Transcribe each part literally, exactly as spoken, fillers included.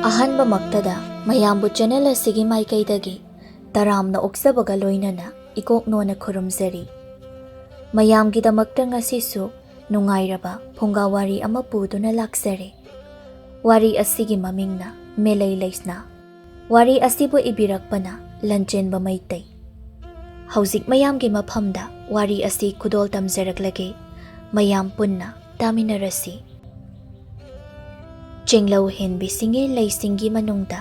ꯑꯍꯥꯟꯕꯃꯛꯇꯗ ꯃꯌꯥꯝꯕꯨ ꯆꯦꯅꯦꯜ ꯑꯁꯤꯒꯤ ꯃꯥꯏꯀꯩꯗꯒꯤ ꯇꯔꯥꯝꯅ ꯑꯣꯛꯆꯕꯒ ꯂꯣꯏꯅꯅ ꯏꯀꯣꯛ ꯅꯣꯟꯅ ꯈꯨꯔꯨꯝꯖꯔꯤ꯫ ꯃꯌꯥꯝꯒꯤꯗꯃꯛꯇ ꯉꯁꯤꯁꯨ ꯅꯨꯡꯉꯥꯏꯔꯕ ꯐꯨꯡꯒꯥ ꯋꯥꯔꯤ ꯑꯃ ꯄꯨꯗꯨꯅ ꯂꯥꯛꯆꯔꯦ꯫ ꯋꯥꯔꯤ ꯑꯁꯤꯒꯤ ꯃꯃꯤꯡꯅ ꯃꯦꯂꯩ ꯂꯩꯁꯅꯥ꯫ ꯋꯥꯔꯤ ꯑꯁꯤꯕꯨ ꯏꯕꯤꯔꯛꯄꯅ ꯂꯟꯆꯦꯟꯕ ꯃꯩꯇꯩ꯫ ꯍꯧꯖꯤꯛ ꯃꯌꯥꯝꯒꯤ ꯃꯐꯝꯗ ꯋꯥꯔꯤ ꯑꯁꯤ ꯈꯨꯗꯣꯜ ꯇꯝꯖꯔꯛꯂꯒꯦ꯫ ꯃꯌꯥꯝ ꯄꯨꯟꯅ ꯇꯥꯃꯤꯟꯅꯔꯁꯤ꯫ ꯆꯤꯡꯂꯧ ꯍꯦꯟꯕꯤ ꯁꯤꯡꯉꯦꯜ ꯂꯩꯁꯤꯡꯒꯤ ꯃꯅꯨꯡꯗ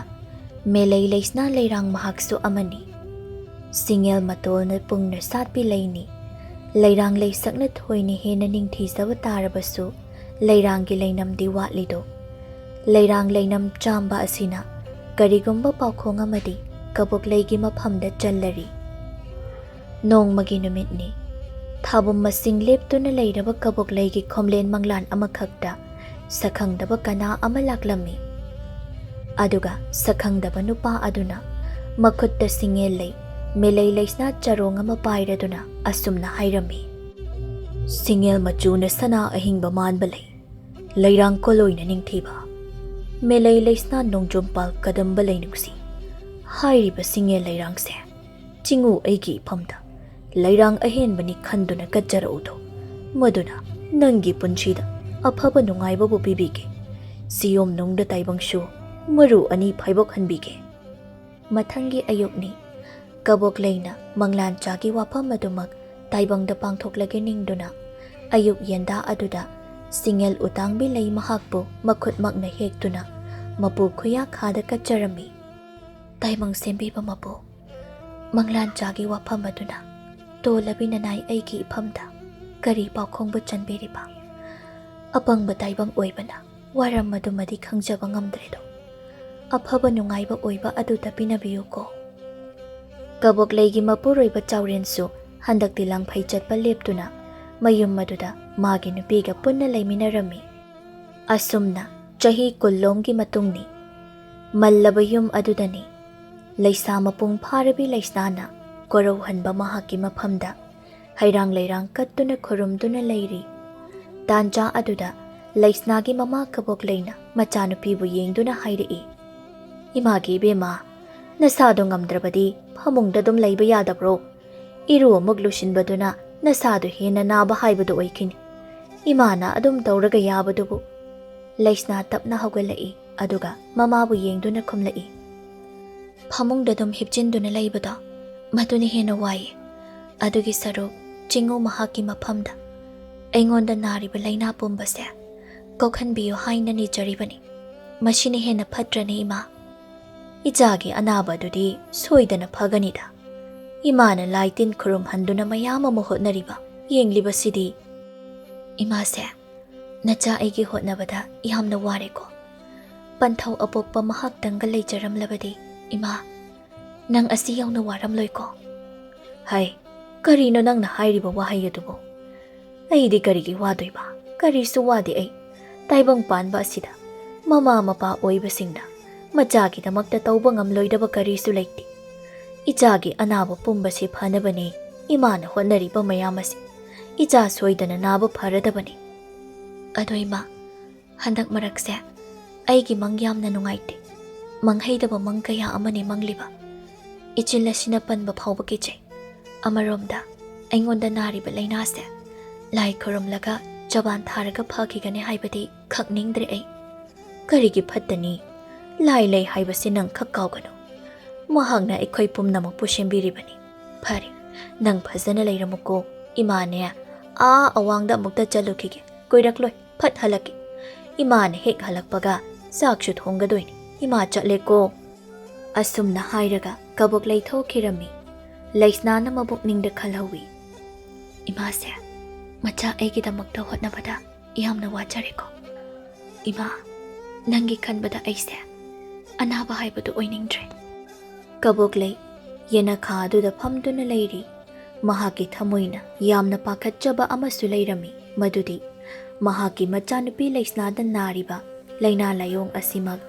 ꯃꯦꯂꯩ ꯂꯩꯁꯅꯥ ꯂꯩꯔꯥꯡ ꯃꯍꯥꯛꯁꯨ ꯑꯃꯅꯤ꯫ ꯁꯤꯡꯉꯦꯜ ꯃꯇꯣꯜꯅ ꯄꯨꯡꯅ ꯁꯥꯠꯄꯤ ꯂꯩꯅꯤ꯫ ꯂꯩꯔꯥꯡ ꯂꯩꯁꯛꯅ ꯊꯣꯏꯅ ꯍꯦꯟꯅ ꯅꯤꯡꯊꯤꯖꯕ ꯇꯥꯔꯕꯁꯨ, ꯂꯩꯔꯥꯡꯒꯤ ꯂꯩꯅꯝꯗꯤ ꯋꯥꯠꯂꯤꯗꯣ꯫ ꯂꯩꯔꯥꯡ ꯂꯩꯅꯝ ꯆꯥꯝꯕ ꯑꯁꯤꯅ ꯀꯔꯤꯒꯨꯝꯕ ꯄꯥꯎꯈꯣꯡ ꯑꯃꯗꯤ ꯀꯕꯣꯛꯂꯩꯒꯤ ꯃꯐꯝꯗ ꯆꯜꯂꯔꯤ꯫ ꯅꯣꯡꯃꯒꯤ ꯅꯨꯃꯤꯠꯅꯤ꯫ ꯊꯥꯕꯨꯝ ꯃꯁꯤꯡ ꯂꯦꯞꯇꯨꯅ ꯂꯩꯔꯕ ꯀꯕꯣꯛꯂꯩꯒꯤ ꯈꯣꯝꯂꯦꯟ ꯃꯪꯂꯥꯟ ꯑꯃꯈꯛꯇ ꯁꯛꯈꯪꯗꯕ ꯀꯅꯥ ꯑꯃ ꯂꯥꯛꯂꯝꯃꯤ꯫ ꯑꯗꯨꯒ ꯁꯛꯈꯪꯗꯕ ꯅꯨꯄꯥ ꯑꯗꯨꯅ ꯃꯈꯨꯠꯇ ꯁꯤꯡꯉꯦꯜ ꯂꯩ, ꯃꯦꯂꯩ ꯂꯩꯁꯅꯥ ꯆꯔꯣꯡ ꯑꯃ ꯄꯥꯏꯔꯗꯨꯅ ꯑꯁꯨꯝꯅ ꯍꯥꯏꯔꯝꯃꯤ, "ꯁꯤꯡꯉꯦꯜ ꯃꯆꯨꯅ ꯁꯅꯥ ꯑꯍꯤꯡꯕ ꯃꯥꯟꯕ ꯂꯩ, ꯂꯩꯔꯥꯡ ꯀꯣꯂꯣꯏꯅ ꯅꯤꯡꯊꯤꯕ, ꯃꯦꯂꯩ ꯂꯩꯁꯅꯥ ꯅꯣꯡꯖꯣꯝꯄꯥꯜ ꯀꯗꯝꯕ ꯂꯩꯅꯨꯡꯁꯤ꯫ ꯍꯥꯏꯔꯤꯕ ꯁꯤꯡꯉꯦꯜ ꯂꯩꯔꯥꯡꯁꯦ ꯆꯤꯡꯉꯨ ꯑꯩꯒꯤ ꯏꯐꯝꯗ ꯂꯩꯔꯥꯡ ꯑꯍꯦꯟꯕꯅꯤ ꯈꯟꯗꯨꯅ ꯀꯠꯆꯔꯛꯎꯗꯣ꯫ ꯃꯗꯨꯅ ꯅꯪꯒꯤ ꯄꯨꯟꯁꯤꯗ ꯑꯐꯕ ꯅꯨꯡꯉꯥꯏꯕꯕꯨ ꯄꯤꯕꯤꯒꯦ꯫ ꯁꯤꯌꯣꯝ ꯅꯨꯡꯗ ꯇꯥꯏꯕꯪꯁꯨ ꯃꯔꯨ ꯑꯅꯤ ꯐꯥꯏꯕꯣꯛꯍꯟꯕꯤꯒꯦ꯫" ꯃꯊꯪꯒꯤ ꯑꯌꯨꯛꯅꯤ꯫ ꯀꯕꯣꯛꯂꯩꯅ ꯃꯪꯂꯥꯟꯆꯥꯒꯤ ꯋꯥꯐꯝ ꯑꯗꯨꯃꯛ ꯇꯥꯏꯕꯪꯗ ꯄꯥꯡꯊꯣꯛꯂꯒꯦ ꯅꯤꯡꯗꯨꯅ ꯑꯌꯨꯛ ꯌꯦꯟꯗꯥ ꯑꯗꯨꯗ ꯁꯤꯡꯉꯦꯜ ꯎꯇꯥꯡꯕꯤ ꯂꯩ ꯃꯍꯥꯛꯄꯨ ꯃꯈꯨꯠꯃꯛꯅ ꯍꯦꯛꯇꯨꯅ ꯃꯄꯨ ꯈꯨꯌꯥꯈꯥꯗ ꯀꯠꯆꯔꯝꯃꯤ꯫ "ꯇꯥꯏꯕꯪ ꯁꯦꯝꯕꯤꯕ ꯃꯄꯨ, ꯃꯪꯂꯥꯟꯆꯥꯒꯤ ꯋꯥꯐꯝ ꯑꯗꯨꯅ ꯇꯣꯜꯂꯕꯤ ꯅꯅꯥꯏ ꯑꯩꯒꯤ ꯏꯐꯝꯗ ꯀꯔꯤ ꯄꯥꯎꯈꯣꯡꯕꯨ ꯆꯟꯕꯤꯔꯤꯕ? ꯑꯄꯪꯕ ꯇꯥꯏꯕꯪ ꯑꯣꯏꯕꯅ ꯋꯥꯔꯝ ꯑꯗꯨꯃꯗꯤ ꯈꯪꯖꯕ ꯉꯝꯗ꯭ꯔꯦꯗꯣ꯫ ꯑꯐꯕ ꯅꯨꯡꯉꯥꯏꯕ ꯑꯣꯏꯕ ꯑꯗꯨꯗ ꯄꯤꯅꯕꯤꯌꯨꯀꯣ꯫" ꯀꯕꯣꯛꯂꯩꯒꯤ ꯃꯄꯨꯔꯣꯏꯕ ꯆꯥꯎꯔꯦꯟꯁꯨ ꯍꯟꯗꯛꯇꯤ ꯂꯥꯡꯐꯩ ꯆꯠꯄ ꯂꯦꯞꯇꯨꯅ ꯃꯌꯨꯝ ꯑꯗꯨꯗ ꯃꯥꯒꯤ ꯅꯨꯄꯤꯒ ꯄꯨꯟꯅ ꯂꯩꯃꯤꯟꯅꯔꯝꯃꯤ꯫ ꯑꯁꯨꯝꯅ ꯆꯍꯤ ꯀꯨꯟꯂꯣꯝꯒꯤ ꯃꯇꯨꯡꯅꯤ꯫ ꯃꯜꯂꯕ ꯌꯨꯝ ꯑꯗꯨꯗꯅꯤ ꯂꯩꯁꯥ ꯃꯄꯨꯡ ꯐꯥꯔꯕꯤ ꯂꯩꯁꯅꯥꯅ ꯀꯣꯔꯧꯍꯟꯕ ꯃꯍꯥꯛꯀꯤ ꯃꯐꯝꯗ ꯍꯩꯔꯥꯡ ꯂꯩꯔꯥꯡ ꯀꯠꯇꯨꯅ ꯈꯨꯔꯨꯝꯗꯨꯅ ꯂꯩꯔꯤ꯫ ꯇꯥꯟꯖꯥ ꯑꯗꯨꯗ ꯂꯩꯁꯅꯥꯒꯤ ꯃꯃꯥ ꯀꯕꯣꯛꯂꯩꯅ ꯃꯆꯥꯅꯨꯄꯤꯕꯨ ꯌꯦꯡꯗꯨꯅ ꯍꯥꯏꯔꯛꯏ, "ꯏꯃꯥꯒꯤ ꯏꯕꯦꯝꯃ, ꯅꯁꯥꯗꯣ ꯉꯝꯗ꯭ꯔꯕꯗꯤ ꯐꯃꯨꯡꯗ ꯑꯗꯨꯝ ꯂꯩꯕ ꯌꯥꯗꯕ꯭ꯔꯣ? ꯏꯔꯨ ꯑꯃꯨꯛ ꯂꯨꯁꯤꯟꯕꯗꯨꯅ ꯅꯁꯥꯗꯣ ꯍꯦꯟꯅ ꯅꯥꯕ ꯍꯥꯏꯕꯗꯨ ꯑꯣꯏꯈꯤꯅꯤ꯫ ꯏꯃꯥꯅ ꯑꯗꯨꯝ ꯇꯧꯔꯒ ꯌꯥꯕꯗꯨꯕꯨ?" ꯂꯩꯁꯅꯥ ꯇꯞꯅ ꯍꯧꯒꯠꯂꯛꯏ, ꯑꯗꯨꯒ ꯃꯃꯥꯕꯨ ꯌꯦꯡꯗꯨꯅ ꯈꯨꯝꯂꯛꯏ, "ꯐꯃꯨꯡꯗ ꯑꯗꯨꯝ ꯍꯤꯞꯆꯤꯟꯗꯨꯅ ꯂꯩꯕꯗꯣ, ꯃꯗꯨꯅ ꯍꯦꯟꯅ ꯋꯥꯏꯌꯦ꯫ ꯑꯗꯨꯒꯤ ꯁꯔꯨꯛ ꯆꯤꯡꯉꯨ ꯃꯍꯥꯛꯀꯤ ꯃꯐꯝꯗ꯫ ꯑꯩꯉꯣꯟꯗ ꯅꯥꯔꯤꯕ ꯂꯥꯏꯅꯥ ꯄꯨꯝꯕꯁꯦ ꯀꯣꯛꯍꯟꯕꯤꯌꯨ ꯍꯥꯏꯅ ꯅꯤꯖꯔꯤꯕꯅꯤ꯫ ꯃꯁꯤꯅ ꯍꯦꯟꯅ ꯐꯠꯇ꯭ꯔꯅꯦ, ꯏꯃꯥ? ꯏꯆꯥꯒꯤ ꯑꯅꯥꯕ ꯑꯗꯨꯗꯤ ꯁꯣꯏꯗꯅ ꯐꯒꯅꯤꯗ꯫ ꯏꯃꯥꯅ ꯂꯥꯏ ꯇꯤꯟ ꯈꯨꯔꯨꯝꯍꯟꯗꯨꯅ ꯃꯌꯥꯝ ꯑꯃ ꯍꯣꯠꯅꯔꯤꯕ, ꯌꯦꯡꯂꯤꯕꯁꯤꯗꯤ?" "ꯏꯃꯥꯁꯦ, ꯅꯆꯥ ꯑꯩꯒꯤ ꯍꯣꯠꯅꯕꯗ ꯌꯥꯝꯅ ꯋꯥꯔꯦꯀꯣ꯫ ꯄꯟꯊꯧ ꯑꯄꯣꯛꯄ ꯃꯍꯥꯛꯇꯪꯒ ꯂꯩꯖꯔꯝꯂꯕꯗꯤ, ꯏꯃꯥ, ꯅꯪ ꯑꯁꯤ ꯌꯧꯅ ꯋꯥꯔꯝꯂꯣꯏꯀꯣ?" "ꯍꯩ, ꯀꯔꯤꯅꯣ ꯅꯪꯅ ꯍꯥꯏꯔꯤꯕ ꯋꯥꯍꯩ ꯑꯗꯨꯕꯨ? ꯑꯩꯗꯤ ꯀꯔꯤꯒꯤ ꯋꯥꯗꯣꯏꯕ? ꯀꯔꯤꯁꯨ ꯋꯥꯗꯦ ꯑꯩ꯫ ꯇꯥꯏꯕꯪ ꯄꯥꯟꯕ ꯑꯁꯤꯗ ꯃꯃꯥ ꯃꯄꯥ ꯑꯣꯏꯕꯁꯤꯡꯅ ꯃꯆꯥꯒꯤꯗꯃꯛꯇ ꯇꯧꯕ ꯉꯝꯂꯣꯏꯗꯕ ꯀꯔꯤꯁꯨ ꯂꯩꯇꯦ꯫ ꯏꯆꯥꯒꯤ ꯑꯅꯥꯕ ꯄꯨꯝꯕꯁꯤ ꯐꯅꯕꯅꯦ ꯏꯃꯥꯅ ꯍꯣꯠꯅꯔꯤꯕ ꯃꯌꯥꯝ ꯑꯁꯤ꯫ ꯏꯆꯥ ꯁꯣꯏꯗꯅ ꯅꯥꯕ ꯐꯔꯗꯕꯅꯤ꯫ ꯑꯗꯣ ꯏꯃꯥ, ꯍꯟꯗꯛ ꯃꯔꯛꯁꯦ ꯑꯩꯒꯤ ꯃꯪ ꯌꯥꯝꯅ ꯅꯨꯡꯉꯥꯏꯇꯦ꯫ ꯃꯪꯍꯩꯗꯕ ꯃꯪ ꯀꯌꯥ ꯑꯃꯅꯤ ꯃꯪꯂꯤꯕ꯫ ꯏꯆꯤꯜ ꯑꯁꯤꯅ ꯄꯟꯕ ꯐꯥꯎꯕ ꯀꯤꯖꯩ꯫ ꯑꯃꯔꯣꯝꯗ ꯑꯩꯉꯣꯟꯗ ꯅꯥꯔꯤꯕ ꯂꯥꯏꯅꯥꯁꯦ ꯂꯥꯏ ꯈꯨꯔꯨꯝꯂꯒ ꯆꯕꯥꯟ ꯊꯥꯔꯒ ꯐꯈꯤꯒꯅꯤ ꯍꯥꯏꯕꯗꯤ ꯈꯛꯅꯤꯡꯗ꯭ꯔꯦ ꯑꯩ꯫ ꯀꯔꯤꯒꯤ ꯐꯠꯇꯅꯤ? ꯂꯥꯏ ꯂꯩ ꯍꯥꯏꯕꯁꯤ ꯅꯪ ꯈꯛ ꯀꯥꯎꯒꯅꯨ꯫ ꯃꯍꯥꯛꯅ ꯑꯩꯈꯣꯏ ꯄꯨꯝꯅꯃꯛꯄꯨ ꯁꯦꯝꯕꯤꯔꯤꯕꯅꯤ꯫ ꯐꯔꯦ, ꯅꯪ ꯐꯖꯅ ꯂꯩꯔꯝꯃꯨꯀꯣ꯫ ꯏꯃꯥꯅꯦ, ꯑꯥ ꯑꯋꯥꯡꯗ ꯑꯃꯨꯛꯇ ꯆꯠꯂꯨꯈꯤꯒꯦ꯫ ꯀꯨꯏꯔꯛꯂꯣꯏ, ꯐꯠ ꯍꯜꯂꯛꯀꯦ꯫ ꯏꯃꯥꯅ ꯍꯦꯛ ꯍꯜꯂꯛꯄꯒ ꯆꯥꯛꯁꯨ ꯊꯣꯡꯒꯗꯣꯏꯅꯤ꯫ ꯏꯃꯥ ꯆꯠꯂꯦꯀꯣ꯫" ꯑꯁꯨꯝꯅ ꯍꯥꯏꯔꯒ ꯀꯕꯣꯛ ꯂꯩꯊꯣꯛꯈꯤꯔꯝꯃꯤ꯫ ꯂꯩꯁꯅꯥꯅ ꯃꯕꯨꯛꯅꯤꯡꯗ ꯈꯜꯍꯧꯏ, "ꯏꯃꯥꯁꯦ ꯃꯆꯥ ꯑꯩꯒꯤꯗꯃꯛꯇ ꯍꯣꯠꯅꯕꯗ ꯌꯥꯝꯅ ꯋꯥꯖꯔꯦꯀꯣ꯫ ꯏꯃꯥ, ꯅꯪꯒꯤ ꯈꯟꯕꯗ ꯑꯩꯁꯦ ꯑꯅꯥꯕ ꯍꯥꯏꯕꯗꯨ ꯑꯣꯏꯅꯤꯡꯗ꯭ꯔꯦ꯫" ꯀꯕꯣꯛꯂꯩ ꯌꯦꯅꯈꯥ ꯑꯗꯨꯗ ꯐꯝꯗꯨꯅ ꯂꯩꯔꯤ꯫ ꯃꯍꯥꯛꯀꯤ ꯊꯃꯣꯏꯅ ꯌꯥꯝꯅ ꯄꯥꯈꯠꯆꯕ ꯑꯃꯁꯨ ꯂꯩꯔꯝꯃꯤ, ꯃꯗꯨꯗꯤ ꯃꯍꯥꯛꯀꯤ ꯃꯆꯥꯅꯨꯄꯤ ꯂꯩꯁꯅꯥꯗ ꯅꯥꯔꯤꯕ ꯂꯥꯏꯅꯥ ꯂꯥꯏꯑꯣꯡ ꯑꯁꯤꯃꯛ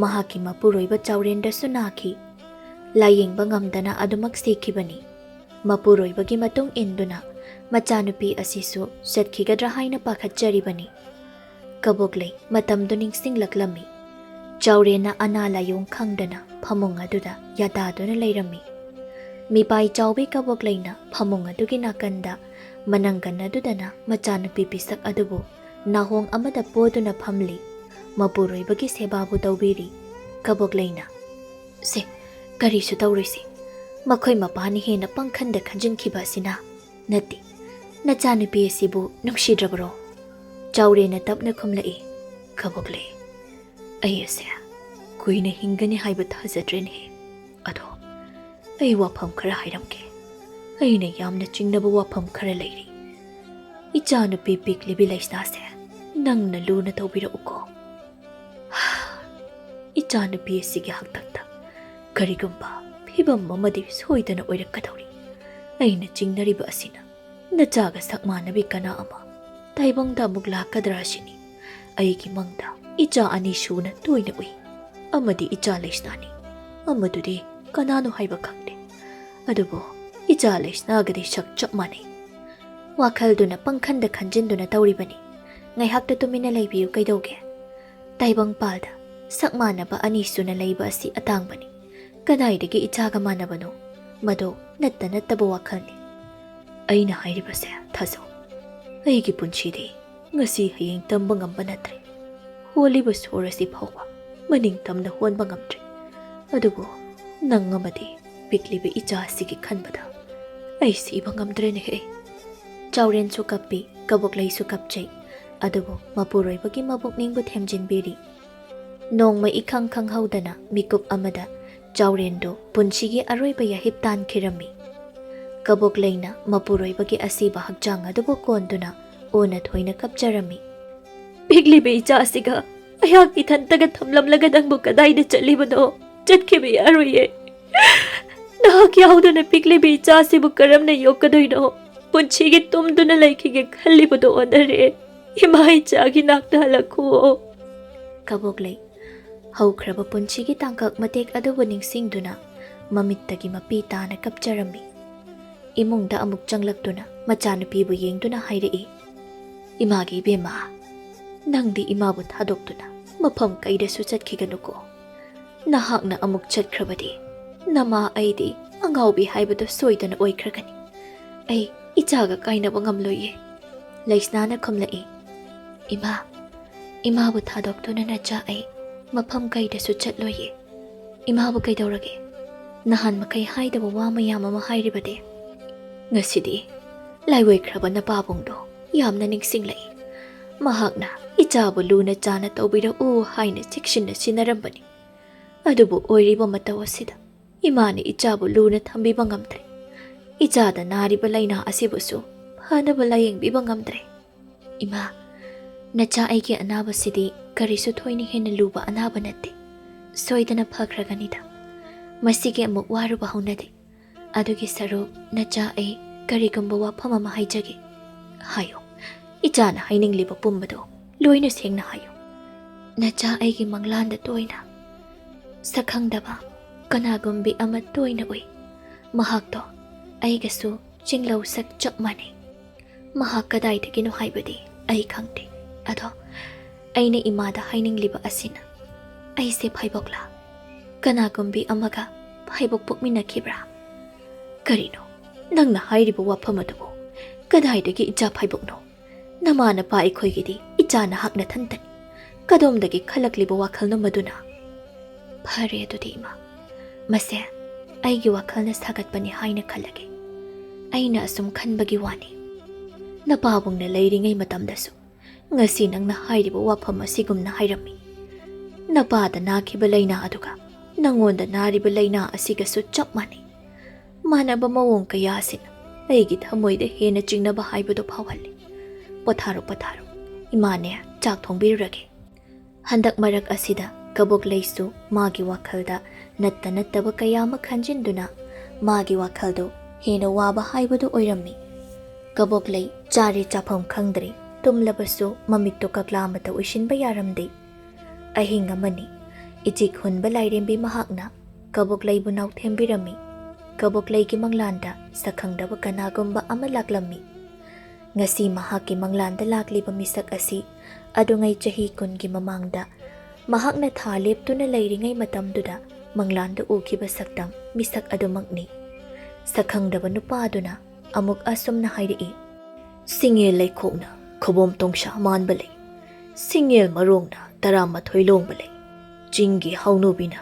ꯃꯍꯥꯛꯀꯤ ꯃꯄꯨꯔꯣꯏꯕ ꯆꯥꯎꯔꯦꯟꯗꯁꯨ ꯅꯥꯈꯤ꯫ ꯂꯥꯌꯦꯡꯕ ꯉꯝꯗꯅ ꯑꯗꯨꯃꯛ ꯁꯤꯈꯤꯕꯅꯤ꯫ ꯃꯄꯨꯔꯣꯏꯕꯒꯤ ꯃꯇꯨꯡ ꯏꯟꯗꯨꯅ ꯃꯆꯥꯅꯨꯄꯤ ꯑꯁꯤꯁꯨ ꯆꯠꯈꯤꯒꯗ꯭ꯔꯥ ꯍꯥꯏꯅ ꯄꯥꯈꯠꯆꯔꯤꯕꯅꯤ꯫ ꯀꯕꯣꯛꯂꯩ ꯃꯇꯝꯗꯨ ꯅꯤꯡꯁꯤꯡꯂꯛꯂꯝꯃꯤ꯫ ꯆꯥꯎꯔꯦꯟꯅ ꯑꯅꯥ ꯂꯥꯏꯌꯣꯡ ꯈꯪꯗꯅ ꯐꯃꯨꯡ ꯑꯗꯨꯗ ꯌꯥꯗꯥꯗꯨꯅ ꯂꯩꯔꯝꯃꯤ꯫ ꯃꯤꯄꯥꯏ ꯆꯥꯎꯕꯤ ꯀꯕꯣꯛꯂꯩꯅ ꯐꯃꯨꯡ ꯑꯗꯨꯒꯤ ꯅꯥꯀꯟꯗ ꯃꯅꯪꯒꯟ ꯑꯗꯨꯗꯅ ꯃꯆꯥꯅꯨꯄꯤ ꯄꯤꯁꯛ ꯑꯗꯨꯕꯨ ꯅꯥꯍꯣꯡ ꯑꯃꯗ ꯄꯣꯗꯨꯅ ꯐꯝꯂꯤ꯫ ꯃꯄꯨꯔꯣꯏꯕꯒꯤ ꯁꯦꯕꯥꯕꯨ ꯇꯧꯕꯤꯔꯤ꯫ ꯀꯕꯣꯛꯂꯩꯅ, "ꯁꯦ, ꯀꯔꯤꯁꯨ ꯇꯧꯔꯣꯏꯁꯦ꯫ ꯃꯈꯣꯏ ꯃꯄꯥꯅ ꯍꯦꯟꯅ ꯄꯪꯈꯟꯗ ꯈꯟꯖꯤꯟꯈꯤꯕ ꯑꯁꯤꯅ꯫ ꯅꯠꯇꯦ, ꯅꯆꯥꯅꯨꯄꯤ ꯑꯁꯤꯕꯨ ꯅꯨꯡꯁꯤꯗ꯭ꯔꯕꯔꯣ?" ꯆꯥꯎꯔꯦꯟꯅ ꯇꯞꯅ ꯈꯨꯝꯂꯛꯏ꯫ "ꯀꯕꯣꯛꯂꯩ, ꯑꯩ ꯑꯁꯦ ꯀꯨꯏꯅ ꯍꯤꯡꯒꯅꯤ ꯍꯥꯏꯕ ꯊꯥꯖꯗ꯭ꯔꯦꯅꯦ꯫ ꯑꯗꯣ ꯑꯩ ꯋꯥꯐꯝ ꯈꯔ ꯍꯥꯏꯔꯝꯒꯦ꯫ ꯑꯩꯅ ꯌꯥꯝꯅ ꯆꯤꯡꯅꯕ ꯋꯥꯐꯝ ꯈꯔ ꯂꯩꯔꯤ꯫ ꯏꯆꯥꯅꯨꯄꯤ ꯄꯤꯛꯂꯤꯕꯤ ꯂꯩꯁꯅꯥꯁꯦ ꯅꯪꯅ ꯂꯨꯅ ꯇꯧꯕꯤꯔꯛꯎꯀꯣ꯫ ꯏꯆꯥꯅꯨꯄꯤ ꯑꯁꯤꯒꯤ ꯍꯥꯛꯇꯛꯇ ꯀꯔꯤꯒꯨꯝꯕ ꯐꯤꯕꯝ ꯑꯃꯗꯤ ꯁꯣꯏꯗꯅ ꯑꯣꯏꯔꯛꯀꯗꯧꯔꯤ꯫ ꯑꯩꯅ ꯆꯤꯡꯅꯔꯤꯕ ꯑꯁꯤꯅ ꯅꯆꯥꯒ ꯁꯛ ꯃꯥꯟꯅꯕꯤ ꯀꯅꯥ ꯑꯃ ꯇꯥꯏꯕꯪꯗ ꯑꯃꯨꯛ ꯂꯥꯛꯀꯗ꯭ꯔꯥ ꯑꯁꯤꯅꯤ꯫ ꯑꯩꯒꯤ ꯃꯪꯗ ꯏꯆꯥ ꯑꯅꯤ ꯁꯨꯅ ꯇꯣꯏꯅ ꯎꯏ꯫ ꯑꯃꯗꯤ ꯏꯆꯥ ꯂꯩꯁꯅꯥꯅꯤ, ꯑꯃꯗꯨꯗꯤ ꯀꯅꯥꯅꯣ ꯍꯥꯏꯕ ꯈꯪꯗꯦ꯫ ꯑꯗꯨꯕꯨ ꯏꯆꯥ ꯂꯩꯁꯅꯥꯒꯗꯤ ꯁꯛ ꯆꯞ ꯃꯥꯟꯅꯩ꯫ ꯋꯥꯈꯜꯗꯨꯅ ꯄꯪꯈꯟꯗ ꯈꯟꯖꯤꯟꯗꯨꯅ ꯇꯧꯔꯤꯕꯅꯤ꯫ ꯉꯥꯏꯍꯥꯛꯇ ꯇꯨꯃꯤꯟꯅ ꯂꯩꯕꯤꯌꯨ ꯀꯩꯗꯧꯒꯦ? ꯇꯥꯏꯕꯪꯄꯥꯜꯗ ꯁꯛ ꯃꯥꯟꯅꯕ ꯑꯅꯤ ꯁꯨꯅ ꯂꯩꯕ ꯑꯁꯤ ꯑꯇꯥꯡꯕꯅꯤ꯫ ꯀꯗꯥꯏꯗꯒꯤ ꯏꯆꯥꯒ ꯃꯥꯟꯅꯕꯅꯣ? ꯃꯗꯣ ꯅꯠꯇ ꯅꯠꯇꯕ ꯋꯥꯈꯜꯅꯤ꯫ ꯑꯩꯅ ꯍꯥꯏꯔꯤꯕꯁꯦ ꯊꯥꯖꯧ꯫ ꯑꯩꯒꯤ ꯄꯨꯟꯁꯤꯗꯤ ꯉꯁꯤ ꯍꯌꯦꯡ ꯇꯝꯕ ꯉꯝꯕ ꯅꯠꯇ꯭ꯔꯦ꯫ ꯍꯣꯜꯂꯤꯕ ꯁꯣꯔ ꯑꯁꯤ ꯐꯥꯎꯕ ꯃꯅꯤꯡ ꯇꯝꯅ ꯍꯣꯟꯕ ꯉꯝꯗ꯭ꯔꯦ꯫ ꯑꯗꯨꯕꯨ ꯅꯪ ꯑꯃꯗꯤ ꯄꯤꯛꯂꯤꯕ ꯏꯆꯥ ꯑꯁꯤꯒꯤ ꯈꯟꯕꯗ ꯑꯩ ꯁꯤꯕ ꯉꯝꯗ꯭ꯔꯦꯅꯦꯍꯦ꯫ ꯆꯥꯎꯔꯦꯟꯁꯨ ꯀꯞꯄꯤ, ꯀꯕꯣꯛꯂꯩꯁꯨ ꯀꯞꯆꯩ꯫ ꯑꯗꯨꯕꯨ ꯃꯄꯨꯔꯣꯏꯕꯒꯤ ꯃꯕꯨꯛꯅꯤꯡꯕꯨ ꯊꯦꯝꯖꯤꯟꯕꯤꯔꯤ꯫ ꯅꯣꯡꯃ ꯏꯈꯪ ꯈꯪꯍꯧꯗꯅ ꯃꯤꯀꯨꯞ ꯑꯃꯗ ꯆꯥꯎꯔꯦꯟꯗꯨ ꯄꯨꯟꯁꯤꯒꯤ ꯑꯔꯣꯏꯕ ꯌꯥꯍꯤꯞ ꯇꯥꯟꯈꯤꯔꯝꯃꯤ꯫ ꯀꯕꯣꯛꯂꯩꯅ ꯃꯄꯨꯔꯣꯏꯕꯒꯤ ꯑꯁꯤꯕ ꯍꯛꯆꯥꯡ ꯑꯗꯨꯕꯨ ꯀꯣꯟꯗꯨꯅ ꯑꯣꯟꯅ ꯊꯣꯏꯅ ꯀꯞꯆꯔꯝꯃꯤ꯫ "ꯄꯤꯛꯂꯤꯕ ꯏꯆꯥꯁꯤꯒ ꯑꯩꯍꯥꯛ ꯏꯊꯟꯇꯒ ꯊꯝꯂꯝꯂꯒ ꯅꯪꯕꯨ ꯀꯗꯥꯏꯗ ꯆꯠꯂꯤꯕꯅꯣ? ꯆꯠꯈꯤꯕ ꯌꯥꯔꯣꯏꯌꯦ꯫ ꯅꯍꯥꯛ ꯌꯥꯎꯗꯅ ꯄꯤꯛꯂꯤꯕ ꯏꯆꯥꯁꯤꯕꯨ ꯀꯔꯝꯅ ꯌꯣꯛꯀꯗꯣꯏꯅꯣ? ꯄꯨꯟꯁꯤꯒꯤ ꯇꯨꯝꯗꯨꯅ ꯂꯩꯈꯤꯒꯦ ꯈꯜꯂꯤꯕꯗꯣ ꯑꯣꯟꯅꯔꯦ꯫ ꯏꯃꯥ ꯏꯆꯥꯒꯤ ꯅꯥꯛꯇ ꯍꯜꯂꯛꯈꯨꯑꯣ꯫" ꯀꯕꯣꯛꯂꯩ ꯍꯧꯈ꯭ꯔꯕ ꯄꯨꯟꯁꯤꯒꯤ ꯇꯥꯡꯀꯛ ꯃꯇꯦꯛ ꯑꯗꯨꯕꯨ ꯅꯤꯡꯁꯤꯡꯗꯨꯅ ꯃꯃꯤꯠꯇꯒꯤ ꯃꯄꯤ ꯇꯥꯅ ꯀꯞꯆꯔꯝꯃꯤ꯫ ꯏꯃꯨꯡꯗ ꯑꯃꯨꯛ ꯆꯪꯂꯛꯇꯨꯅ ꯃꯆꯥꯅꯨꯄꯤꯕꯨ ꯌꯦꯡꯗꯨꯅ ꯍꯥꯏꯔꯛꯏ, "ꯏꯃꯥꯒꯤ ꯏꯕꯦꯝꯃ, ꯅꯪꯗꯤ ꯏꯃꯥꯕꯨ ꯊꯥꯗꯣꯛꯇꯨꯅ ꯃꯐꯝ ꯀꯩꯗꯁꯨ ꯆꯠꯈꯤꯒꯅꯨꯀꯣ꯫ ꯅꯍꯥꯛꯅ ꯑꯃꯨꯛ ꯆꯠꯈ꯭ꯔꯕꯗꯤ ꯅꯃꯥ ꯑꯩꯗꯤ ꯑꯉꯥꯎꯕꯤ ꯍꯥꯏꯕꯗꯨ ꯁꯣꯏꯗꯅ ꯑꯣꯏꯈ꯭ꯔꯒꯅꯤ꯫ ꯑꯩ ꯏꯆꯥꯒ ꯀꯥꯏꯅꯕ ꯉꯝꯂꯣꯏꯌꯦ꯫ ꯂꯩꯁꯅꯥꯅ ꯈꯨꯝꯂꯛꯏ, "ꯏꯃꯥ, ꯏꯃꯥꯕꯨ ꯊꯥꯗꯣꯛꯇꯨꯅ ꯅꯆꯥ ꯑꯩ ꯃꯐꯝ ꯀꯩꯗꯁꯨ ꯆꯠꯂꯣꯏꯌꯦ꯫ ꯏꯃꯥꯕꯨ ꯀꯩꯗꯧꯔꯒꯦ? ꯅꯍꯥꯟ ꯃꯈꯩ ꯍꯥꯏꯗꯕ ꯋꯥ ꯃꯌꯥꯝ ꯑꯃ ꯍꯥꯏꯔꯤꯕꯗꯤ?" ꯉꯁꯤꯗꯤ ꯂꯥꯏꯑꯣꯏꯈ꯭ꯔꯕ ꯅꯄꯥꯕꯨꯡꯗꯣ ꯌꯥꯝꯅ ꯅꯤꯡꯁꯤꯡꯂꯛꯏ꯫ ꯃꯍꯥꯛꯅ ꯏꯆꯥꯕꯨ ꯂꯨꯅ ꯆꯥꯅ ꯇꯧꯕꯤꯔꯛꯎ ꯍꯥꯏꯅ ꯆꯦꯛꯁꯤꯟꯅ ꯁꯤꯟꯅꯔꯝꯕꯅꯤ꯫ ꯑꯗꯨꯕꯨ ꯑꯣꯏꯔꯤꯕ ꯃꯇꯧ ꯑꯁꯤꯗ ꯏꯃꯥꯅ ꯏꯆꯥꯕꯨ ꯂꯨꯅ ꯊꯝꯕꯤꯕ ꯉꯝꯗ꯭ꯔꯦ꯫ ꯏꯆꯥꯗ ꯅꯥꯔꯤꯕ ꯂꯥꯏꯅꯥ ꯑꯁꯤꯕꯨꯁꯨ ꯐꯅꯕ ꯂꯥꯌꯦꯡꯕꯤꯕ ꯉꯝꯗ꯭ꯔꯦ꯫ ꯏꯃꯥ, ꯅꯆꯥ ꯑꯩꯒꯤ ꯑꯅꯥꯕꯁꯤꯗꯤ ꯀꯔꯤꯁꯨ ꯊꯣꯏꯅ ꯍꯦꯟꯅ ꯂꯨꯕ ꯑꯅꯥꯕ ꯅꯠꯇꯦ꯫ ꯁꯣꯏꯗꯅ ꯐꯈ꯭ꯔꯒꯅꯤꯗ꯫ ꯃꯁꯤꯒꯤ ꯑꯃꯨꯛ ꯋꯥꯔꯨꯕ ꯍꯧꯅꯗꯦ꯫ ꯑꯗꯨꯒꯤ ꯁꯔꯨꯛ ꯅꯆꯥ ꯑꯩ ꯀꯔꯤꯒꯨꯝꯕ ꯋꯥꯐꯝ ꯑꯃ ꯍꯥꯏꯖꯒꯦ꯫ ꯍꯥꯏꯌꯨ꯫ ꯏꯆꯥꯅ ꯍꯥꯏꯅꯤꯡꯂꯤꯕ ꯄꯨꯝꯕꯗꯣ ꯂꯣꯏꯅ ꯁꯦꯡꯅ ꯍꯥꯏꯌꯨ꯫ ꯅꯆꯥ ꯑꯩꯒꯤ ꯃꯪꯂꯥꯟꯗ ꯇꯣꯏꯅ ꯁꯛꯈꯪꯗꯕ ꯀꯅꯥꯒꯨꯝꯕꯤ ꯑꯃ ꯇꯣꯏꯅ ꯎꯏ꯫ ꯃꯍꯥꯛꯇꯣ ꯑꯩꯒꯁꯨ ꯆꯤꯡꯂꯧ ꯁꯛ ꯆꯞ ꯃꯥꯟꯅꯩ꯫ ꯃꯍꯥꯛ ꯀꯗꯥꯏꯗꯒꯤꯅꯣ ꯍꯥꯏꯕꯗꯤ ꯑꯩ ꯈꯪꯗꯦ꯫ ꯑꯗꯣ ꯑꯩꯅ ꯏꯃꯥꯗ ꯍꯥꯏꯅꯤꯡꯂꯤꯕ ꯑꯁꯤꯅ, ꯑꯩꯁꯦ ꯐꯥꯏꯕꯣꯛꯂꯥ? ꯀꯅꯥꯒꯨꯝꯕꯤ ꯑꯃꯒ ꯐꯥꯏꯕꯣꯛ ꯄꯣꯛꯃꯤꯟꯅꯈꯤꯕ꯭ꯔꯥ? ꯀꯔꯤꯅꯣ ꯅꯪꯅ ꯍꯥꯏꯔꯤꯕ ꯋꯥꯐꯝ ꯑꯗꯨꯕꯨ? ꯀꯗꯥꯏꯗꯒꯤ ꯏꯆꯥ ꯐꯥꯏꯕꯣꯛꯅꯣ? ꯅꯃꯥ ꯅꯄꯥ ꯑꯩꯈꯣꯏꯒꯤꯗꯤ ꯏꯆꯥ ꯅꯍꯥꯛ ꯅꯊꯟꯇꯅꯤ꯫ ꯀꯗꯣꯝꯗꯒꯤ ꯈꯜꯂꯛꯂꯤꯕ ꯋꯥꯈꯜꯅꯣ ꯃꯗꯨꯅ? ꯐꯔꯦ ꯑꯗꯨꯗꯤ ꯏꯃꯥ, ꯃꯁꯦ ꯑꯩꯒꯤ ꯋꯥꯈꯜꯅ ꯁꯥꯒꯠꯄꯅꯤ ꯍꯥꯏꯅ ꯈꯜꯂꯒꯦ꯫ ꯑꯩꯅ ꯑꯁꯨꯝ ꯈꯟꯕꯒꯤ ꯋꯥꯅꯤ꯫ ꯅꯄꯥꯕꯨꯡꯅ ꯂꯩꯔꯤꯉꯩ ꯃꯇꯝꯗꯁꯨ ꯉꯁꯤ ꯅꯪꯅ ꯍꯥꯏꯔꯤꯕ ꯋꯥꯐꯝ ꯑꯁꯤꯒꯨꯝꯅ ꯍꯥꯏꯔꯝꯃꯤ꯫ ꯅꯄꯥꯗ ꯅꯥꯈꯤꯕ ꯂꯥꯏꯅꯥ ꯑꯗꯨꯒ ꯅꯪꯉꯣꯟꯗ ꯅꯥꯔꯤꯕ ꯂꯥꯏꯅꯥ ꯑꯁꯤꯒꯁꯨ ꯆꯞ ꯃꯥꯟꯅꯩ꯫ ꯃꯥꯟꯅꯕ ꯃꯑꯣꯡ ꯀꯌꯥ ꯑꯁꯤꯅ ꯑꯩꯒꯤ ꯊꯃꯣꯏꯗ ꯍꯦꯟꯅ ꯆꯤꯡꯅꯕ ꯍꯥꯏꯕꯗꯨ ꯐꯥꯎꯍꯜꯂꯤ꯫ ꯄꯣꯊꯥꯔꯣ, ꯄꯣꯊꯥꯔꯣ꯫ ꯏꯃꯥꯅꯦ ꯆꯥꯛ ꯊꯣꯡꯕꯤꯔꯨꯔꯒꯦ꯫ ꯍꯟꯗꯛ ꯃꯔꯛ ꯑꯁꯤꯗ ꯀꯕꯣꯛꯂꯩꯁꯨ ꯃꯥꯒꯤ ꯋꯥꯈꯜꯗ ꯅꯠꯇ ꯅꯠꯇꯕ ꯀꯌꯥ ꯑꯃ ꯈꯟꯖꯤꯟꯗꯨꯅ ꯃꯥꯒꯤ ꯋꯥꯈꯜꯗꯨ ꯍꯦꯟꯅ ꯋꯥꯕ ꯍꯥꯏꯕꯗꯨ ꯑꯣꯏꯔꯝꯃꯤ꯫ ꯀꯕꯣꯛꯂꯩ ꯆꯥꯔꯦ ꯆꯥꯐꯝ ꯈꯪꯗ꯭ꯔꯦ, ꯇꯨꯝꯂꯕꯁꯨ ꯃꯃꯤꯠꯇꯨ ꯀꯛꯂꯥ ꯑꯃꯠꯇ ꯎꯏꯁꯤꯟꯕ ꯌꯥꯔꯝꯗꯦ꯫ ꯑꯍꯤꯡ ꯑꯃꯅꯤ ꯏꯆꯤꯛ ꯍꯨꯟꯕ ꯂꯥꯏꯔꯦꯝꯕꯤ ꯃꯍꯥꯛꯅ ꯀꯕꯣꯛꯂꯩꯕꯨ ꯅꯥꯎꯊꯦꯝꯕꯤꯔꯝꯃꯤ꯫ ꯀꯕꯣꯛꯂꯩꯒꯤ ꯃꯪꯂꯥꯟꯗ ꯁꯛꯈꯪꯗꯕ ꯀꯅꯥꯒꯨꯝꯕ ꯑꯃ ꯂꯥꯛꯂꯝꯃꯤ꯫ ꯉꯁꯤ ꯃꯍꯥꯛꯀꯤ ꯃꯪꯂꯥꯟꯗ ꯂꯥꯛꯂꯤꯕ ꯃꯤꯁꯛ ꯑꯁꯤ ꯑꯗꯨꯉꯩ ꯆꯍꯤ ꯀꯨꯟꯒꯤ ꯃꯃꯥꯡꯗ ꯃꯍꯥꯛꯅ ꯊꯥ ꯂꯦꯞꯇꯨꯅ ꯂꯩꯔꯤꯉꯩ ꯃꯇꯝꯗꯨꯗ ꯃꯪꯂꯥꯟꯗ ꯎꯈꯤꯕ ꯁꯛꯇꯝ ꯃꯤꯁꯛ ꯑꯗꯨꯃꯛꯅꯤ꯫ ꯁꯛꯈꯪꯗꯕ ꯅꯨꯄꯥꯗꯨꯅ ꯑꯃꯨꯛ ꯑꯁꯨꯝꯅ ꯍꯥꯏꯔꯛꯏ, "ꯁꯤꯡꯉꯦꯜ ꯂꯩꯈꯣꯛꯅ ꯈꯨꯕꯣꯝ ꯇꯣꯡꯁꯥ ꯃꯥꯟꯕ ꯂꯩ, ꯁꯤꯡꯉꯦꯜ ꯃꯔꯣꯡꯅ ꯇꯔꯥꯃꯥꯊꯣꯏ ꯂꯣꯡꯕ ꯂꯩ, ꯆꯤꯡꯒꯤ ꯍꯧꯅꯨꯕꯤꯅ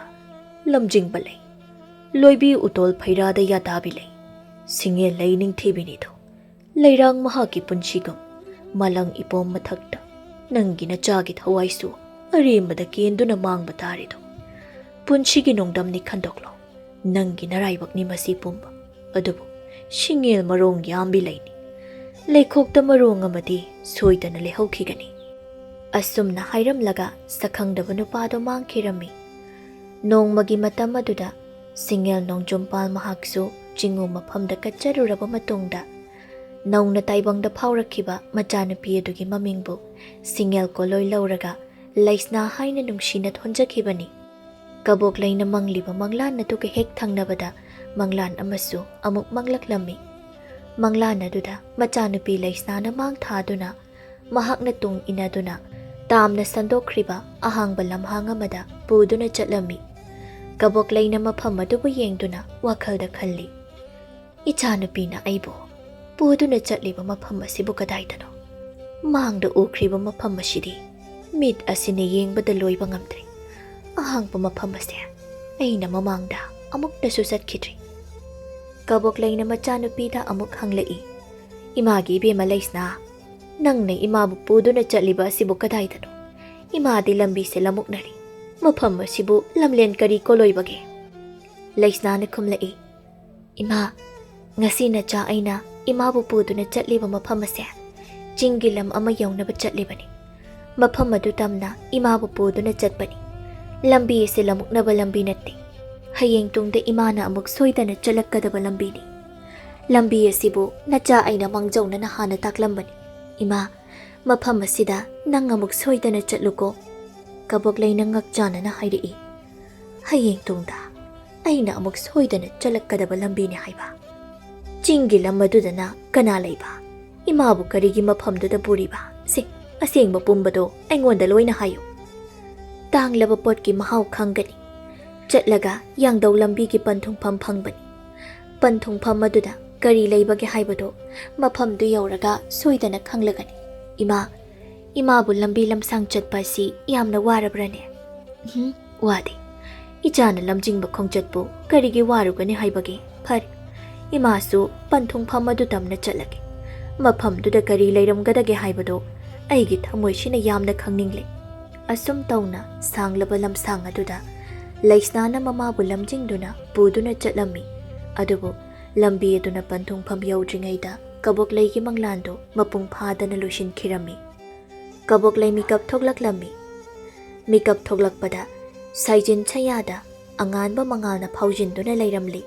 ꯂꯝꯖꯤꯡꯕ ꯂꯩ, ꯂꯣꯏꯕꯤ ꯎꯇꯣꯜ ꯐꯩꯔꯥꯗ ꯌꯥꯇꯥꯕꯤ ꯂꯩ, ꯁꯤꯡꯉꯦꯜ ꯂꯩ ꯅꯤꯡꯊꯤꯕꯤꯅꯤꯗꯣ꯫ ꯂꯩꯔꯥꯡ ꯃꯍꯥꯛꯀꯤ ꯄꯨꯟꯁꯤꯒꯨꯝ ꯃꯥꯂꯪ ꯏꯄꯣꯝ ꯃꯊꯛꯇ ꯅꯪꯒꯤ ꯅꯆꯥꯒꯤ ꯊꯋꯥꯏꯁꯨ ꯑꯔꯦꯝꯕꯗ ꯀꯦꯟꯗꯨꯅ ꯃꯥꯡꯕ ꯇꯥꯔꯦꯗꯣ꯫ ꯄꯨꯟꯁꯤꯒꯤ ꯅꯣꯡꯗꯝꯅꯤ ꯈꯟꯗꯣꯛꯂꯣ, ꯅꯪꯒꯤ ꯅꯔꯥꯏꯕꯛꯅꯤ ꯃꯁꯤ ꯄꯨꯝꯕ꯫ ꯑꯗꯨꯕꯨ ꯁꯤꯡꯉꯦꯜ ꯃꯔꯣꯡ ꯌꯥꯝꯕꯤ ꯂꯩꯅꯤ, ꯂꯩꯈꯣꯛꯇ ꯃꯔꯣꯡ ꯑꯃꯗꯤ ꯁꯣꯏꯗꯅ ꯂꯩꯍꯧꯈꯤꯒꯅꯤ"꯫ ꯑꯁꯨꯝꯅ ꯍꯥꯏꯔꯝꯂꯒ ꯁꯛꯈꯪꯗꯕ ꯅꯨꯄꯥꯗꯣ ꯃꯥꯡꯈꯤꯔꯝꯃꯤ꯫ ꯅꯣꯡꯃꯒꯤ ꯃꯇꯝ ꯑꯗꯨꯗ ꯁꯤꯡꯉꯦꯜ ꯅꯣꯡꯖꯨꯝꯄꯥꯜ ꯃꯍꯥꯛꯁꯨ ꯆꯤꯡꯉꯨ ꯃꯐꯝꯗ ꯀꯠꯆꯔꯨꯔꯕ ꯃꯇꯨꯡꯗ, ꯅꯧꯅ ꯇꯥꯏꯕꯪꯗ ꯐꯥꯎꯔꯛꯈꯤꯕ ꯃꯆꯥꯅꯨꯄꯤ ꯑꯗꯨꯒꯤ ꯃꯃꯤꯡꯕꯨ ꯁꯤꯡꯉꯦꯜ ꯀꯣꯂꯣꯏ ꯂꯧꯔꯒ ꯂꯩꯁꯅꯥ ꯍꯥꯏꯅ ꯅꯨꯡꯁꯤꯅ ꯊꯣꯟꯖꯈꯤꯕꯅꯤ꯫ ꯀꯕꯣꯛꯂꯩꯅ ꯃꯪꯂꯤꯕ ꯃꯪꯂꯥꯟ ꯑꯗꯨꯒ ꯍꯦꯛ ꯊꯪꯅꯕꯗ ꯃꯪꯂꯥꯟ ꯑꯃꯁꯨ ꯑꯃꯨꯛ ꯃꯪꯂꯛꯂꯝꯃꯤ꯫ ꯃꯪꯂꯥꯟ ꯑꯗꯨꯗ ꯃꯆꯥꯅꯨꯄꯤ ꯂꯩꯁꯅꯥꯅ ꯃꯥꯡ ꯊꯥꯗꯨꯅ ꯃꯍꯥꯛꯅ ꯇꯨꯡ ꯏꯟꯅꯗꯨꯅ ꯇꯥꯝꯅ ꯁꯟꯗꯣꯛꯈ꯭ꯔꯤꯕ ꯑꯍꯥꯡꯕ ꯂꯝꯍꯥꯡ ꯑꯃꯗ ꯄꯨꯗꯨꯅ ꯆꯠꯂꯝꯃꯤ꯫ ꯀꯕꯣꯛꯂꯩꯅ ꯃꯐꯝ ꯑꯗꯨꯕꯨ ꯌꯦꯡꯗꯨꯅ ꯋꯥꯈꯜꯗ ꯈꯜꯂꯤ, "ꯏꯆꯥꯅꯨꯄꯤꯅ ꯑꯩꯕꯨ ꯄꯨꯗꯨꯅ ꯆꯠꯂꯤꯕ ꯃꯐꯝ ꯑꯁꯤꯕꯨ ꯀꯗꯥꯏꯗꯅꯣ? ꯃꯥꯡꯗ ꯎꯈ꯭ꯔꯤꯕ ꯃꯐꯝ ꯑꯁꯤꯗꯤ ꯃꯤꯠ ꯑꯁꯤꯅ ꯌꯦꯡꯕꯗ ꯂꯣꯏꯕ ꯉꯝꯗ꯭ꯔꯦ꯫ ꯑꯍꯥꯡꯕ ꯃꯐꯝ ꯑꯁꯦ ꯑꯩꯅ ꯃꯃꯥꯡꯗ ꯑꯃꯨꯛꯇꯁꯨ ꯆꯠꯈꯤꯗ꯭ꯔꯤ"꯫ ꯀꯕꯣꯛꯂꯩꯅ ꯃꯆꯥꯅꯨꯄꯤꯗ ꯑꯃꯨꯛ ꯍꯪꯂꯛꯏ, "ꯏꯃꯥꯒꯤ ꯏꯕꯦꯝꯃ ꯂꯩꯁꯅꯥ, ꯅꯪꯅ ꯏꯃꯥꯕꯨ ꯄꯨꯗꯨꯅ ꯆꯠꯂꯤꯕ ꯑꯁꯤꯕꯨ ꯀꯗꯥꯏꯗꯅꯣ? ꯏꯃꯥꯗꯤ ꯂꯝꯕꯤꯁꯦ ꯂꯃꯨꯛꯅꯔꯤ꯫ ꯃꯐꯝ ꯑꯁꯤꯕꯨ ꯂꯝꯂꯦꯟ ꯀꯔꯤ ꯀꯣꯂꯣꯏꯕꯒꯦ?" ꯂꯩꯁꯅꯥꯅ ꯈꯨꯝꯂꯛꯏ, "ꯏꯃꯥ, ꯉꯁꯤ ꯅꯆꯥ ꯑꯩꯅ ꯏꯃꯥꯕꯨ ꯄꯨꯗꯨꯅ ꯆꯠꯂꯤꯕ ꯃꯐꯝ ꯑꯁꯦ ꯆꯤꯡꯒꯤ ꯂꯝ ꯑꯃ ꯌꯧꯅꯕ ꯆꯠꯂꯤꯕꯅꯤ꯫ ꯃꯐꯝ ꯑꯗꯨ ꯇꯝꯅ ꯏꯃꯥꯕꯨ ꯄꯨꯗꯨꯅ ꯆꯠꯄꯅꯤ꯫ ꯂꯝꯕꯤ ꯑꯁꯤ ꯂꯃꯨꯛꯅꯕ ꯂꯝꯕꯤ ꯅꯠꯇꯦ꯫ ꯍꯌꯦꯡ ꯇꯨꯡꯗ ꯏꯃꯥꯅ ꯑꯃꯨꯛ ꯁꯣꯏꯗꯅ ꯆꯠꯂꯛꯀꯗꯕ ꯂꯝꯕꯤꯅꯤ꯫ ꯂꯝꯕꯤ ꯑꯁꯤꯕꯨ ꯅꯆꯥ ꯑꯩꯅ ꯃꯥꯡꯖꯧꯅꯅ ꯍꯥꯟꯅ ꯇꯥꯛꯂꯝꯕꯅꯤ꯫ ꯏꯃꯥ, ꯃꯐꯝ ꯑꯁꯤꯗ ꯅꯪ ꯑꯃꯨꯛ ꯁꯣꯏꯗꯅ ꯆꯠꯂꯨꯀꯣ"꯫ ꯀꯕꯣꯛꯂꯩꯅ ꯉꯛꯆꯥꯅꯅ ꯍꯥꯏꯔꯛꯏ, "ꯍꯌꯦꯡ ꯇꯨꯡꯗ ꯑꯩꯅ ꯑꯃꯨꯛ ꯁꯣꯏꯗꯅ ꯆꯠꯂꯛꯀꯗꯕ ꯂꯝꯕꯤꯅꯤ ꯍꯥꯏꯕ? ꯆꯤꯡꯒꯤ ꯂꯝ ꯑꯗꯨꯗꯅ ꯀꯅꯥ ꯂꯩꯕ? ꯏꯃꯥꯕꯨ ꯀꯔꯤꯒꯤ ꯃꯐꯝꯗꯨꯗ ꯄꯨꯔꯤꯕ? ꯁꯦ, ꯑꯁꯦꯡꯕ ꯄꯨꯝꯕꯗꯣ ꯑꯩꯉꯣꯟꯗ ꯂꯣꯏꯅ ꯍꯥꯏꯌꯨ꯫ ꯇꯥꯡꯂꯕ ꯄꯣꯠꯀꯤ ꯃꯍꯥꯎ ꯈꯪꯒꯅꯤ꯫ ꯆꯠꯂꯒ ꯌꯥꯡꯗꯧ ꯂꯝꯕꯤꯒꯤ ꯄꯟꯊꯨꯡꯐꯝ ꯐꯪꯕꯅꯤ꯫ ꯄꯟꯊꯨꯡꯐꯝ ꯑꯗꯨꯗ ꯀꯔꯤ ꯂꯩꯕꯒꯦ ꯍꯥꯏꯕꯗꯣ ꯃꯐꯝꯗꯨ ꯌꯧꯔꯒ ꯁꯣꯏꯗꯅ ꯈꯪꯂꯒꯅꯤ꯫ ꯏꯃꯥ, ꯏꯃꯥꯕꯨ ꯂꯝꯕꯤ ꯂꯝꯁꯥꯡ ꯆꯠꯄ ꯑꯁꯤ ꯌꯥꯝꯅ ꯋꯥꯔꯕ꯭ꯔꯅꯦ? ꯎꯝ, ꯋꯥꯗꯦ꯫ ꯏꯆꯥꯅ ꯂꯝꯖꯤꯡꯕ ꯈꯣꯡꯆꯠꯄꯨ ꯀꯔꯤꯒꯤ ꯋꯥꯔꯨꯒꯅꯤ ꯍꯥꯏꯕꯒꯦ? ꯐꯔꯦ, ꯏꯃꯥꯁꯨ ꯄꯟꯊꯨꯡꯐꯝ ꯑꯗꯨ ꯇꯝꯅ ꯆꯠꯂꯒꯦ꯫ ꯃꯐꯝꯗꯨꯗ ꯀꯔꯤ ꯂꯩꯔꯝꯒꯗꯒꯦ ꯍꯥꯏꯕꯗꯨ ꯑꯩꯒꯤ ꯊꯃꯣꯏꯁꯤꯅ ꯌꯥꯝꯅ ꯈꯪꯅꯤꯡꯂꯦ꯫ ꯑꯁꯨꯝ ꯇꯧꯅ ꯁꯥꯡꯂꯕ ꯂꯝꯁꯥꯡ ꯑꯗꯨꯗ ꯂꯩꯁꯅꯥꯅ ꯃꯃꯥꯕꯨ ꯂꯝꯖꯤꯡꯗꯨꯅ ꯄꯨꯗꯨꯅ ꯆꯠꯂꯝꯃꯤ꯫ ꯑꯗꯨꯕꯨ ꯂꯝꯕꯤ ꯑꯗꯨꯅ ꯄꯟꯊꯨꯡꯐꯝ ꯌꯧꯗ꯭ꯔꯤꯉꯩꯗ ꯀꯕꯣꯛꯂꯩꯒꯤ ꯃꯪꯂꯥꯟꯗꯨ ꯃꯄꯨꯡ ꯐꯥꯗꯅ ꯂꯣꯏꯁꯤꯟꯈꯤꯔꯝꯃꯤ꯫ ꯀꯕꯣꯛꯂꯩ ꯃꯤꯀꯞ ꯊꯣꯛꯂꯛꯂꯝꯃꯤ꯫ ꯃꯤꯀꯞ ꯊꯣꯛꯂꯛꯄꯗ ꯁꯥꯏꯖꯤꯟ ꯁꯌꯥꯗ ꯑꯉꯥꯟꯕ ꯃꯉꯥꯜꯅ ꯐꯥꯎꯖꯤꯟꯗꯨꯅ ꯂꯩꯔꯝꯂꯤ꯫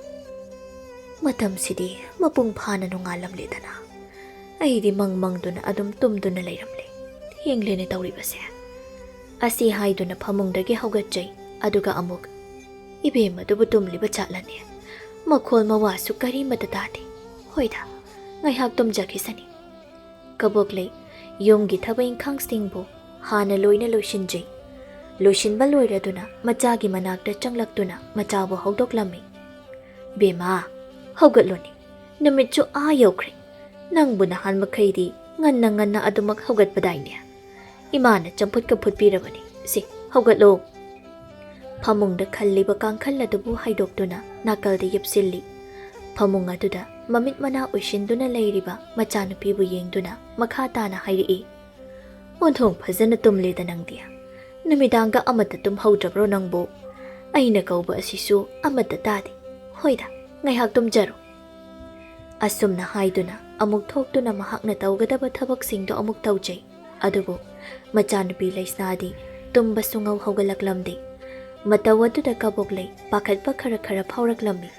ꯃꯇꯝꯁꯤꯗꯤ ꯃꯄꯨꯡ ꯐꯥꯅ ꯅꯣꯡꯉꯥꯜꯂꯝꯂꯦꯗꯅ꯫ ꯑꯩꯗꯤ ꯃꯪ ꯃꯪꯗꯨꯅ ꯑꯗꯨꯝ ꯇꯨꯝꯗꯨꯅ ꯂꯩꯔꯝꯂꯦ꯫ ꯊꯦꯡꯂꯦꯅꯦ ꯇꯧꯔꯤꯕꯁꯦ꯫ ꯑꯁꯤ ꯍꯥꯏꯗꯨꯅ ꯐꯃꯨꯡꯗꯒꯤ ꯍꯧꯒꯠꯆꯩ꯫ ꯑꯗꯨꯒ ꯑꯃꯨꯛ, "ꯏꯕꯦꯝ ꯑꯗꯨꯕꯨ ꯇꯨꯝꯂꯤꯕ ꯖꯥꯠꯂꯅꯦ? ꯃꯈꯣꯜ ꯃꯋꯥꯁꯨ ꯀꯔꯤꯃꯠꯇ ꯇꯥꯗꯦ꯫ ꯍꯣꯏꯗ, ꯉꯥꯏꯍꯥꯛ ꯇꯨꯝꯖꯈꯤꯁꯅꯤ"꯫ ꯀꯕꯣꯛꯂꯩ ꯌꯨꯝꯒꯤ ꯊꯕꯛ ꯏꯪꯈꯥꯡꯁꯤꯡꯕꯨ ꯍꯥꯟꯅ ꯂꯣꯏꯅ ꯂꯣꯏꯁꯤꯟꯖꯩ꯫ ꯂꯣꯏꯁꯤꯟꯕ ꯂꯣꯏꯔꯗꯨꯅ ꯃꯆꯥꯒꯤ ꯃꯅꯥꯛꯇ ꯆꯪꯂꯛꯇꯨꯅ ꯃꯆꯥꯕꯨ ꯍꯧꯗꯣꯛꯂꯝꯃꯤ꯫ "ꯕꯦꯝꯃ, ꯍꯧꯒꯠꯂꯣꯅꯦ, ꯅꯨꯃꯤꯠꯁꯨ ꯑꯥ ꯌꯧꯈ꯭ꯔꯦ꯫ ꯅꯪꯕꯨ ꯅꯍꯥꯟ ꯃꯈꯩꯗꯤ ꯉꯟꯅ ꯉꯟꯅ ꯑꯗꯨꯃꯛ ꯍꯧꯒꯠꯄꯗꯥꯏꯅꯦ? ꯏꯃꯥꯅ ꯆꯝꯐꯨꯠꯀ ꯐꯨꯠꯄꯤꯔꯕꯅꯤ꯫ ꯁꯤ, ꯍꯧꯒꯠꯂꯣ"꯫ ꯐꯃꯨꯡꯗ ꯈꯜꯂꯤꯕ ꯀꯥꯡꯈꯜ ꯑꯗꯨꯕꯨ ꯍꯥꯏꯗꯣꯛꯇꯨꯅ ꯅꯥꯀꯜꯗ ꯌꯦꯞꯁꯤꯜꯂꯤ꯫ ꯐꯃꯨꯡ ꯑꯗꯨꯗ ꯃꯃꯤꯠ ꯃꯅꯥ ꯎꯏꯁꯤꯟꯗꯨꯅ ꯂꯩꯔꯤꯕ ꯃꯆꯥꯅꯨꯄꯤꯕꯨ ꯌꯦꯡꯗꯨꯅ ꯃꯈꯥ ꯇꯥꯅ ꯍꯥꯏꯔꯛꯏ, "ꯑꯣꯟꯊꯣꯡ ꯐꯖꯅ ꯇꯨꯝꯂꯦꯗ ꯅꯪꯗꯤ꯫ ꯅꯨꯃꯤꯗꯥꯡꯒ ꯑꯃꯠꯇ ꯇꯨꯝꯍꯧꯗ꯭ꯔꯕ꯭ꯔꯣ ꯅꯪꯕꯨ? ꯑꯩꯅ ꯀꯧꯕ ꯑꯁꯤꯁꯨ ꯑꯃꯠꯇ ꯇꯥꯗꯦ꯫ ꯍꯣꯏꯗ, ꯉꯥꯏꯍꯥꯛ ꯇꯨꯝꯖꯔꯣ"꯫ ꯑꯁꯨꯝꯅ ꯍꯥꯏꯗꯨꯅ ꯑꯃꯨꯛ ꯊꯣꯛꯇꯨꯅ ꯃꯍꯥꯛꯅ ꯇꯧꯒꯗꯕ ꯊꯕꯛꯁꯤꯡꯗꯣ ꯑꯃꯨꯛ ꯇꯧꯖꯩ꯫ ꯑꯗꯨꯕꯨ ꯃꯆꯥꯅꯨꯄꯤ ꯂꯩꯁꯅꯥꯗꯤ ꯇꯨꯝꯕ ꯁꯨꯡꯍꯧ ꯍꯧꯒꯠꯂꯛꯂꯝꯗꯦ꯫ ꯃꯇꯧ ꯑꯗꯨꯗ ꯀꯕꯣꯛꯂꯩ ꯄꯥꯈꯠꯄ ꯈꯔ ꯈꯔ ꯐꯥꯎꯔꯛꯂꯝꯃꯤ꯫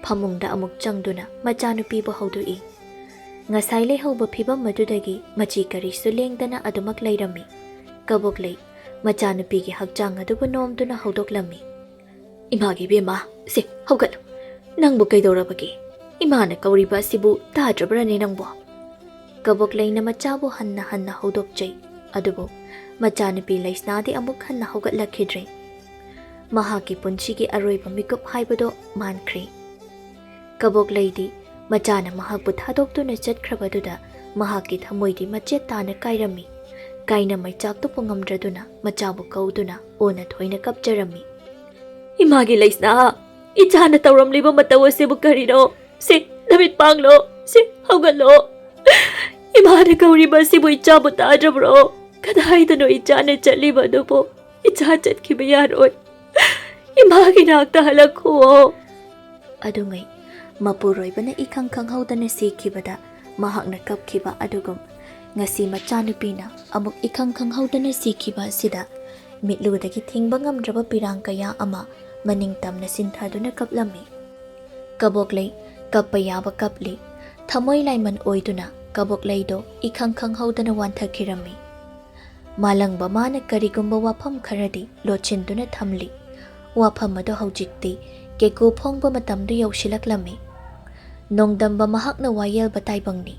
ꯐꯃꯨꯡꯗ ꯑꯃꯨꯛ ꯆꯪꯗꯨꯅ ꯃꯆꯥꯅꯨꯄꯤꯕꯨ ꯍꯧꯗꯣꯛꯏ꯫ ꯉꯁꯥꯏ ꯂꯩꯍꯧꯕ ꯐꯤꯚꯝ ꯑꯗꯨꯗꯒꯤ ꯃꯆꯤ ꯀꯔꯤꯁꯨ ꯂꯦꯡꯗꯅ ꯑꯗꯨꯃꯛ ꯂꯩꯔꯝꯃꯤ꯫ ꯀꯕꯣꯛꯂꯩ ꯃꯆꯥꯅꯨꯄꯤꯒꯤ ꯍꯛꯆꯥꯡ ꯑꯗꯨꯕꯨ ꯅꯣꯝꯗꯨꯅ ꯍꯧꯗꯣꯛꯂꯝꯃꯤ꯫ "ꯏꯃꯥꯒꯤ ꯏꯕꯦꯝꯃ, ꯁꯦ, ꯍꯧꯒꯠꯂꯨ꯫ ꯅꯪꯕꯨ ꯀꯩꯗꯧꯔꯕꯒꯦ? ꯏꯃꯥꯅ ꯀꯧꯔꯤꯕ ꯑꯁꯤꯕꯨ ꯇꯥꯗ꯭ꯔꯕ꯭ꯔꯅꯦ ꯅꯪꯕꯣ?" ꯀꯕꯣꯛꯂꯩꯅ ꯃꯆꯥꯕꯨ ꯍꯟꯅ ꯍꯟꯅ ꯍꯧꯗꯣꯛꯆꯩ꯫ ꯑꯗꯨꯕꯨ ꯃꯆꯥꯅꯨꯄꯤ ꯂꯩꯁꯅꯥꯗꯤ ꯑꯃꯨꯛ ꯍꯟꯅ ꯍꯧꯒꯠꯂꯛꯈꯤꯗ꯭ꯔꯦ꯫ ꯃꯍꯥꯛꯀꯤ ꯄꯨꯟꯁꯤꯒꯤ ꯑꯔꯣꯏꯕ ꯃꯤꯀꯨꯞ ꯍꯥꯏꯕꯗꯣ ꯃꯥꯟꯈ꯭ꯔꯦ꯫ ꯀꯕꯣꯛꯂꯩꯗꯤ ꯃꯆꯥꯅ ꯃꯍꯥꯛꯄꯨ ꯊꯥꯗꯣꯛꯇꯨꯅ ꯆꯠꯈ꯭ꯔꯕꯗꯨꯗ ꯃꯍꯥꯛꯀꯤ ꯊꯃꯣꯏꯗꯤ ꯃꯆꯦꯠ ꯇꯥꯅ ꯀꯥꯏꯔꯝꯃꯤ꯫ ꯀꯥꯏꯅ ꯃꯩꯆꯥꯛꯇꯨ ꯄꯨ ꯉꯝꯗ꯭ꯔꯗꯨꯅ ꯃꯆꯥꯕꯨ ꯀꯧꯗꯨꯅ ꯑꯣꯟꯅ ꯊꯣꯏꯅ ꯀꯞꯆꯔꯝꯃꯤ꯫ "ꯏꯃꯥꯒꯤ ꯂꯩꯁꯅꯥ, ꯏꯆꯥꯅ ꯇꯧꯔꯝꯂꯤꯕ ꯃꯇꯧ ꯑꯁꯤꯕꯨ ꯀꯔꯤꯅꯣ? ꯁꯤ, ꯅꯃꯤꯠ ꯄꯥꯡꯂꯣ, ꯁꯤ, ꯍꯧꯒꯠꯂꯣ꯫ ꯏꯃꯥꯅ ꯀꯧꯔꯤꯕ ꯑꯁꯤꯕꯨ ꯏꯆꯥꯕꯨ ꯇꯥꯗ꯭ꯔꯕ꯭ꯔꯣ? ꯀꯗꯥꯏꯗꯅꯣ ꯏꯆꯥꯅ ꯆꯠꯂꯤꯕ ꯑꯗꯨꯕꯨ? ꯏꯆꯥ ꯆꯠꯈꯤꯕ ꯌꯥꯔꯣꯏ꯫ ꯏꯃꯥꯒꯤ ꯅꯥꯛꯇ ꯍꯜꯂꯛꯈꯨꯑꯣ"꯫ ꯑꯗꯨꯉꯩ ꯃꯄꯨꯔꯣꯏꯕꯅ ꯏꯈꯪ ꯈꯪꯍꯧꯗꯅ ꯁꯤꯈꯤꯕꯗ ꯃꯍꯥꯛꯅ ꯀꯞꯈꯤꯕ ꯑꯗꯨꯒꯨꯝ, ꯉꯁꯤ ꯃꯆꯥꯅꯨꯄꯤꯅ ꯑꯃꯨꯛ ꯏꯈꯪ ꯈꯪꯍꯧꯗꯅ ꯁꯤꯈꯤꯕ ꯑꯁꯤꯗ ꯃꯤꯠꯂꯨꯗꯒꯤ ꯊꯤꯡꯕ ꯉꯝꯗ꯭ꯔꯕ ꯄꯤꯔꯥꯡ ꯀꯌꯥ ꯑꯃ ꯃꯅꯤꯡ ꯇꯝꯅ ꯆꯤꯟꯊꯗꯨꯅ ꯀꯞꯂꯝꯃꯤ꯫ ꯀꯕꯣꯛꯂꯩ ꯀꯞꯄ ꯌꯥꯕ ꯀꯞꯂꯤ꯫ ꯊꯃꯣꯏ ꯂꯥꯏꯃꯟ ꯑꯣꯏꯗꯨꯅ ꯀꯕꯣꯛꯂꯩꯗꯣ ꯏꯈꯪ ꯈꯪꯍꯧꯗꯅ ꯋꯥꯟꯊꯈꯤꯔꯝꯃꯤ꯫ ꯃꯥꯂꯪꯕ ꯃꯥꯅ ꯀꯔꯤꯒꯨꯝꯕ ꯋꯥꯐꯝ ꯈꯔꯗꯤ ꯂꯣꯠꯁꯤꯟꯗꯨꯅ ꯊꯝꯂꯤ꯫ ꯋꯥꯐꯝ ꯑꯗꯨ ꯍꯧꯖꯤꯛꯇꯤ ꯀꯦꯀꯨ ꯐꯣꯡꯕ ꯃꯇꯝꯗꯨ ꯌꯧꯁꯤꯜꯂꯛꯂꯝꯃꯤ꯫ ꯅꯣꯡꯗꯝꯕ ꯃꯍꯥꯛꯅ ꯋꯥꯌꯦꯜꯕ ꯇꯥꯏꯕꯪꯅꯤ꯫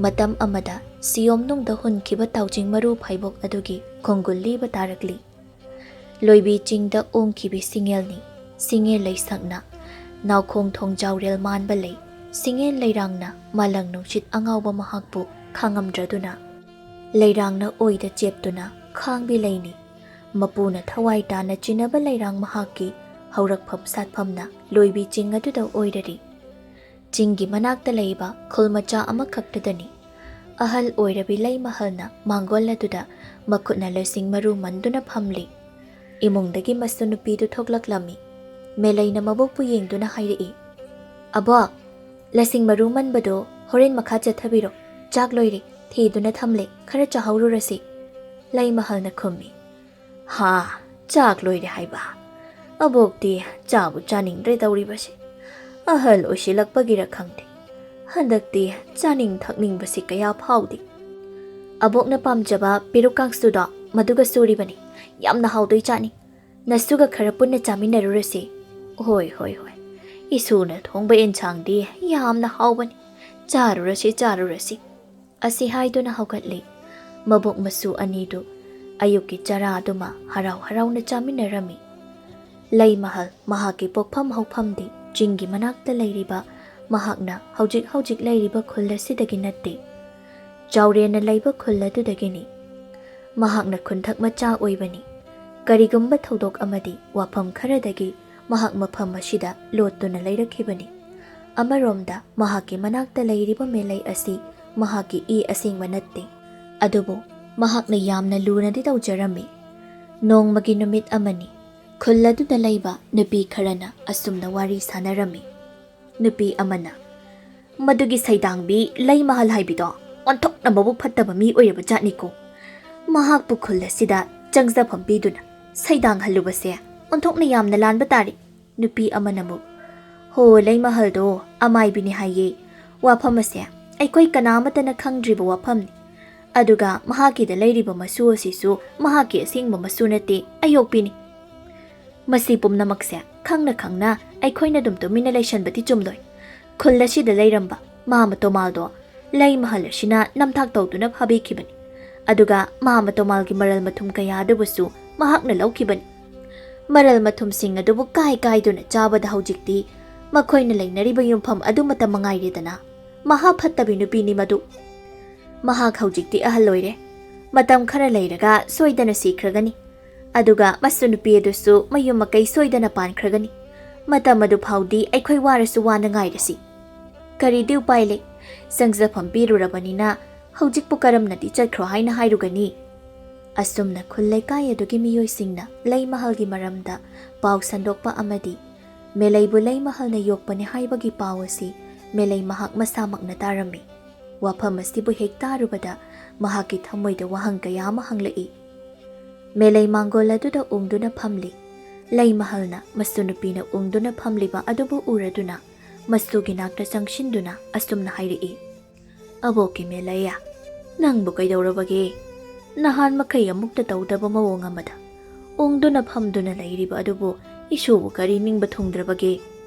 ꯃꯇꯝ ꯑꯃꯗ ꯁꯤꯌꯣꯝꯅꯨꯡꯗ ꯍꯨꯟꯈꯤꯕ ꯇꯥꯎꯖꯤꯡ ꯃꯔꯨ ꯐꯩꯕꯣꯛ ꯑꯗꯨꯒꯤ ꯈꯣꯡꯒꯨꯜ ꯂꯤꯕ ꯇꯥꯔꯛꯂꯤ꯫ ꯂꯣꯏꯕꯤ ꯆꯤꯡꯗ ꯑꯣꯡꯈꯤꯕꯤ ꯁꯤꯡꯉꯦꯜꯅꯤ꯫ ꯁꯤꯡꯉꯦꯜ ꯂꯩꯁꯛꯅ ꯅꯥꯎꯈꯣꯡ ꯊꯣꯡꯖꯥꯎꯔꯦꯜ ꯃꯥꯟꯕ ꯂꯩ꯫ ꯁꯤꯡꯉꯦꯜ ꯂꯩꯔꯥꯡꯅ ꯃꯥꯂꯪ ꯅꯨꯡꯁꯤꯠ ꯑꯉꯥꯎꯕ ꯃꯍꯥꯛꯄꯨ ꯈꯥꯡꯉꯝꯗ꯭ꯔꯗꯨꯅ ꯂꯩꯔꯥꯡꯅ ꯑꯣꯏꯗ ꯆꯦꯞꯇꯨꯅ ꯈꯥꯡꯕꯤ ꯂꯩꯅꯤ꯫ ꯃꯄꯨꯅ ꯊꯋꯥꯏ ꯇꯥꯅ ꯆꯤꯟꯅꯕ ꯂꯩꯔꯥꯡ ꯃꯍꯥꯛꯀꯤ ꯍꯧꯔꯛꯐꯝ ꯁꯥꯠꯐꯝꯅ ꯂꯣꯏꯕꯤ ꯆꯤꯡ ꯑꯗꯨꯗ ꯑꯣꯏꯔꯔꯤ꯫ ꯆꯤꯡꯒꯤ ꯃꯅꯥꯛꯇ ꯂꯩꯕ ꯈꯨꯜ ꯃꯆꯥ ꯑꯃꯈꯛꯇꯗꯅꯤ꯫ ꯑꯍꯜ ꯑꯣꯏꯔꯕꯤ ꯂꯩꯃꯍꯜꯅ ꯃꯥꯡꯒꯣꯜ ꯑꯗꯨꯗ ꯃꯈꯨꯠꯅ ꯂꯁꯤꯡ ꯃꯔꯨ ꯃꯟꯗꯨꯅ ꯐꯝꯂꯤ꯫ ꯏꯃꯨꯡꯗꯒꯤ ꯃꯁꯨ ꯅꯨꯄꯤꯗꯨ ꯊꯣꯛꯂꯛꯂꯝꯃꯤ꯫ ꯃꯦꯂꯩꯅ ꯃꯕꯣꯛꯄꯨ ꯌꯦꯡꯗꯨꯅ ꯍꯥꯏꯔꯛꯏ, "ꯑꯕꯣꯛ, ꯂꯁꯤꯡ ꯃꯔꯨ ꯃꯟꯕꯗꯣ ꯍꯣꯔꯦꯟ ꯃꯈꯥ ꯆꯠꯊꯕꯤꯔꯣ꯫ ꯆꯥꯛ ꯂꯣꯏꯔꯦ, ꯊꯤꯗꯨꯅ ꯊꯝꯂꯦ, ꯈꯔ ꯆꯥꯍꯧꯔꯨꯔꯁꯤ"꯫ ꯂꯩꯃꯍꯜꯅ ꯈꯨꯝꯃꯤ, "ꯍꯥ, ꯆꯥꯛ ꯂꯣꯏꯔꯦ ꯍꯥꯏꯕ? ꯑꯕꯣꯛꯇꯤ ꯆꯥꯕꯨ ꯆꯥꯅꯤꯡꯗ꯭ꯔꯦ ꯇꯧꯔꯤꯕꯁꯦ꯫ ꯑꯍꯜ ꯑꯣꯏꯁꯤꯜꯂꯛꯄꯒꯤꯔ ꯈꯪꯗꯦ, ꯍꯟꯗꯛꯇꯤ ꯆꯥꯅꯤꯡ ꯊꯛꯅꯤꯡꯕꯁꯤ ꯀꯌꯥ ꯐꯥꯎꯗꯦ꯫ ꯑꯕꯣꯛꯅ ꯄꯥꯝꯖꯕ ꯄꯦꯔꯨꯛ ꯀꯥꯡꯁꯨꯗꯣ ꯃꯗꯨꯒ ꯁꯨꯔꯤꯕꯅꯤ, ꯌꯥꯝꯅ ꯍꯥꯎꯗꯣꯏ ꯆꯥꯅꯤ꯫ ꯅꯁꯨꯒ ꯈꯔ ꯄꯨꯟꯅ ꯆꯥꯃꯤꯟꯅꯔꯨꯔꯁꯤ"꯫ "ꯍꯣꯏ, ꯍꯣꯏ, ꯍꯣꯏ꯫ ꯏꯁꯨꯅ ꯊꯣꯡꯕ ꯑꯦꯟꯁꯥꯡꯗꯤ ꯌꯥꯝꯅ ꯍꯥꯎꯕꯅꯤ꯫ ꯆꯥꯔꯨꯔꯁꯤ, ꯆꯥꯔꯨꯔꯁꯤ"꯫ ꯑꯁꯤ ꯍꯥꯏꯗꯨꯅ ꯍꯧꯒꯠꯂꯤ꯫ ꯃꯕꯨꯛ ꯃꯁꯨ ꯑꯅꯤꯗꯨ ꯑꯌꯨꯛꯀꯤ ꯆꯔꯥꯗꯨꯃ ꯍꯔꯥꯎ ꯍꯔꯥꯎꯅ ꯆꯥꯃꯤꯟꯅꯔꯝꯃꯤ꯫ ꯂꯩꯃꯍꯜ ꯃꯍꯥꯛꯀꯤ ꯄꯣꯛꯐꯝ ꯍꯧꯐꯝꯗꯤ ꯆꯤꯡꯒꯤ ꯃꯅꯥꯛꯇ ꯂꯩꯔꯤꯕ ꯃꯍꯥꯛꯅ ꯍꯧꯖꯤꯛ ꯍꯧꯖꯤꯛ ꯂꯩꯔꯤꯕ ꯈꯨꯜ ꯑꯁꯤꯗꯒꯤ ꯅꯠꯇꯦ, ꯆꯥꯎꯔꯦꯟꯅ ꯂꯩꯕ ꯈꯨꯜ ꯑꯗꯨꯗꯒꯤꯅꯤ꯫ ꯃꯍꯥꯛꯅ ꯈꯨꯟꯊꯛ ꯃꯆꯥ ꯑꯣꯏꯕꯅꯤ꯫ ꯀꯔꯤꯒꯨꯝꯕ ꯊꯧꯗꯣꯛ ꯑꯃꯗꯤ ꯋꯥꯐꯝ ꯈꯔꯗꯒꯤ ꯃꯍꯥꯛ ꯃꯐꯝ ꯑꯁꯤꯗ ꯂꯣꯠꯇꯨꯅ ꯂꯩꯔꯛꯈꯤꯕꯅꯤ꯫ ꯑꯃꯔꯣꯝꯗ ꯃꯍꯥꯛꯀꯤ ꯃꯅꯥꯛꯇ ꯂꯩꯔꯤꯕ ꯃꯦꯂꯩ ꯑꯁꯤ ꯃꯍꯥꯛꯀꯤ ꯏ ꯑꯁꯦꯡꯕ ꯅꯠꯇꯦ꯫ ꯑꯗꯨꯕꯨ ꯃꯍꯥꯛꯅ ꯌꯥꯝꯅ ꯂꯨꯅꯗꯤ ꯇꯧꯖꯔꯝꯃꯤ꯫ ꯅꯣꯡꯃꯒꯤ ꯅꯨꯃꯤꯠ ꯑꯃꯅꯤ꯫ ꯈꯨꯜ ꯑꯗꯨꯗ ꯂꯩꯕ ꯅꯨꯄꯤ ꯈꯔꯅ ꯑꯁꯨꯝꯅ ꯋꯥꯔꯤ ꯁꯥꯟꯅꯔꯝꯃꯤ꯫ ꯅꯨꯄꯤ ꯑꯃꯅ, "ꯃꯗꯨꯒꯤ ꯁꯩꯗꯥꯡꯕꯤ ꯂꯩꯃꯍꯜ ꯍꯥꯏꯕꯤꯗꯣ ꯑꯣꯟꯊꯣꯛꯅ ꯃꯕꯨꯛ ꯐꯠꯇꯕ ꯃꯤ ꯑꯣꯏꯔꯕ ꯖꯥꯠꯅꯤꯀꯣ꯫ ꯃꯍꯥꯛꯄꯨ ꯈꯨꯜ ꯑꯁꯤꯗ ꯆꯪꯖꯐꯝ ꯄꯤꯗꯨꯅ ꯁꯩꯗꯥꯡꯍꯜꯂꯨꯕꯁꯦ ꯑꯣꯟꯊꯣꯛꯅ ꯌꯥꯝꯅ ꯂꯥꯟꯕ ꯇꯥꯔꯦ"꯫ ꯅꯨꯄꯤ ꯑꯃꯅ ꯑꯃꯨꯛ, "ꯍꯣ, ꯂꯩꯃꯍꯜꯗꯣ ꯑꯃꯥꯏꯕꯤꯅꯤ ꯍꯥꯏꯌꯦ꯫ ꯋꯥꯐꯝ ꯑꯁꯦ ꯑꯩꯈꯣꯏ ꯀꯅꯥꯃꯠꯇꯅ ꯈꯪꯗ꯭ꯔꯤꯕ ꯋꯥꯐꯝꯅꯤ꯫ ꯑꯗꯨꯒ ꯃꯍꯥꯛꯀꯤꯗ ꯂꯩꯔꯤꯕ ꯃꯁꯨ ꯑꯁꯤꯁꯨ ꯃꯍꯥꯛꯀꯤ ꯑꯁꯦꯡꯕ ꯃꯁꯨ ꯅꯠꯇꯦ, ꯑꯌꯣꯛꯄꯤꯅꯤ꯫ ꯃꯁꯤ ꯄꯨꯝꯅꯃꯛꯁꯦ ꯈꯪꯅ ꯈꯪꯅ ꯑꯩꯈꯣꯏꯅ ꯑꯗꯨꯝ ꯇꯨꯃꯤꯟꯅ ꯂꯩꯁꯟꯕꯗꯤ ꯆꯨꯝꯂꯣꯏ꯫ ꯈꯨꯜ ꯑꯁꯤꯗ ꯂꯩꯔꯝꯕ ꯃꯥꯃ ꯇꯣꯃꯥꯜꯗꯣ ꯂꯩꯃꯍꯜ ꯑꯁꯤꯅ ꯅꯝꯊꯥꯛ ꯇꯧꯗꯨꯅ ꯐꯥꯕꯤꯈꯤꯕꯅꯤ꯫ ꯑꯗꯨꯒ ꯃꯥꯃ ꯇꯣꯃꯥꯜꯒꯤ ꯃꯔꯜ ꯃꯊꯨꯝ ꯀꯌꯥ ꯑꯗꯨꯕꯨꯁꯨ ꯃꯍꯥꯛꯅ ꯂꯧꯈꯤꯕꯅꯤ꯫ ꯃꯔꯜ ꯃꯊꯨꯝꯁꯤꯡ ꯑꯗꯨꯕꯨ ꯀꯥꯏ ꯀꯥꯏꯗꯨꯅ ꯆꯥꯕꯗ ꯍꯧꯖꯤꯛꯇꯤ ꯃꯈꯣꯏꯅ ꯂꯩꯅꯔꯤꯕ ꯌꯨꯝꯐꯝ ꯑꯗꯨꯃꯠꯇ ꯃꯉꯥꯏꯔꯦꯗꯅ꯫ ꯃꯍꯥ ꯐꯠꯇꯕꯤ ꯅꯨꯄꯤꯅꯤ ꯃꯗꯨ꯫ ꯃꯍꯥꯛ ꯍꯧꯖꯤꯛꯇꯤ ꯑꯍꯜ ꯑꯣꯏꯔꯦ꯫ ꯃꯇꯝ ꯈꯔ ꯂꯩꯔꯒ ꯁꯣꯏꯗꯅ ꯁꯤꯈ꯭ꯔꯒꯅꯤ꯫ ꯑꯗꯨꯒ ꯃꯁꯨ ꯅꯨꯄꯤ ꯑꯗꯨꯁꯨ ꯃꯌꯨꯝ ꯃꯀꯩ ꯁꯣꯏꯗꯅ ꯄꯥꯟꯈ꯭ꯔꯒꯅꯤ꯫ ꯃꯇꯝ ꯑꯗꯨ ꯐꯥꯎꯗꯤ ꯑꯩꯈꯣꯏ ꯋꯥꯔꯁꯨ ꯋꯥꯅ ꯉꯥꯏꯔꯁꯤ꯫ ꯀꯔꯤꯗꯤ ꯎꯄꯥꯏ ꯂꯩ? ꯆꯪꯖꯐꯝ ꯄꯤꯔꯨꯔꯕꯅꯤꯅ ꯍꯧꯖꯤꯛꯄꯨ ꯀꯔꯝꯅꯗꯤ ꯆꯠꯈ꯭ꯔꯣ ꯍꯥꯏꯅ ꯍꯥꯏꯔꯨꯒꯅꯤ?" ꯑꯁꯨꯝꯅ ꯈꯨꯜ ꯂꯩꯀꯥꯏ ꯑꯗꯨꯒꯤ ꯃꯤꯑꯣꯏꯁꯤꯡꯅ ꯂꯩꯃꯍꯜꯒꯤ ꯃꯔꯝꯗ ꯄꯥꯎ ꯁꯟꯗꯣꯛꯄ ꯑꯃꯗꯤ ꯃꯦꯂꯩꯕꯨ ꯂꯩꯃꯍꯜꯅ ꯌꯣꯛꯄꯅꯤ ꯍꯥꯏꯕꯒꯤ ꯄꯥꯎ ꯑꯁꯤ ꯃꯦꯂꯩ ꯃꯍꯥꯛ ꯃꯁꯥꯃꯛꯅ ꯇꯥꯔꯝꯃꯤ꯫ ꯋꯥꯐꯝ ꯑꯁꯤꯕꯨ ꯍꯦꯛ ꯇꯥꯔꯨꯕꯗ ꯃꯍꯥꯛꯀꯤ ꯊꯃꯣꯏꯗ ꯋꯥꯍꯪ ꯀꯌꯥ ꯑꯃ ꯍꯪꯂꯛꯏ꯫ ꯃꯦꯂꯩ ꯃꯥꯡꯒꯣꯜ ꯑꯗꯨꯗ ꯎꯪꯗꯨꯅ ꯐꯝꯂꯤ꯫ ꯂꯩꯃꯍꯜꯅ ꯃꯁꯨ ꯅꯨꯄꯤꯅ ꯎꯪꯗꯨꯅ ꯐꯝꯂꯤꯕ ꯑꯗꯨꯕꯨ ꯎꯔꯗꯨꯅ ꯃꯁꯨꯒꯤ ꯅꯥꯛꯇ ꯆꯪꯁꯤꯟꯗꯨꯅ ꯑꯁꯨꯝꯅ ꯍꯥꯏꯔꯛꯏ, "ꯑꯕꯣꯛꯀꯤ ꯃꯦꯂꯩꯌꯥ, ꯅꯪꯕꯨ ꯀꯩꯗꯧꯔꯕꯒꯦ? ꯅꯍꯥꯟ ꯃꯈꯩ ꯑꯃꯨꯛꯇ ꯇꯧꯗꯕ ꯃꯑꯣꯡ ꯑꯃꯗ ꯎꯪꯗꯨꯅ ꯐꯝꯗꯨꯅ ꯂꯩꯔꯤꯕ ꯑꯗꯨꯕꯨ ꯏꯁꯨꯕꯨ ꯀꯔꯤ ꯅꯤꯡꯕ ꯊꯨꯡꯗ꯭ꯔꯕꯒꯦ?"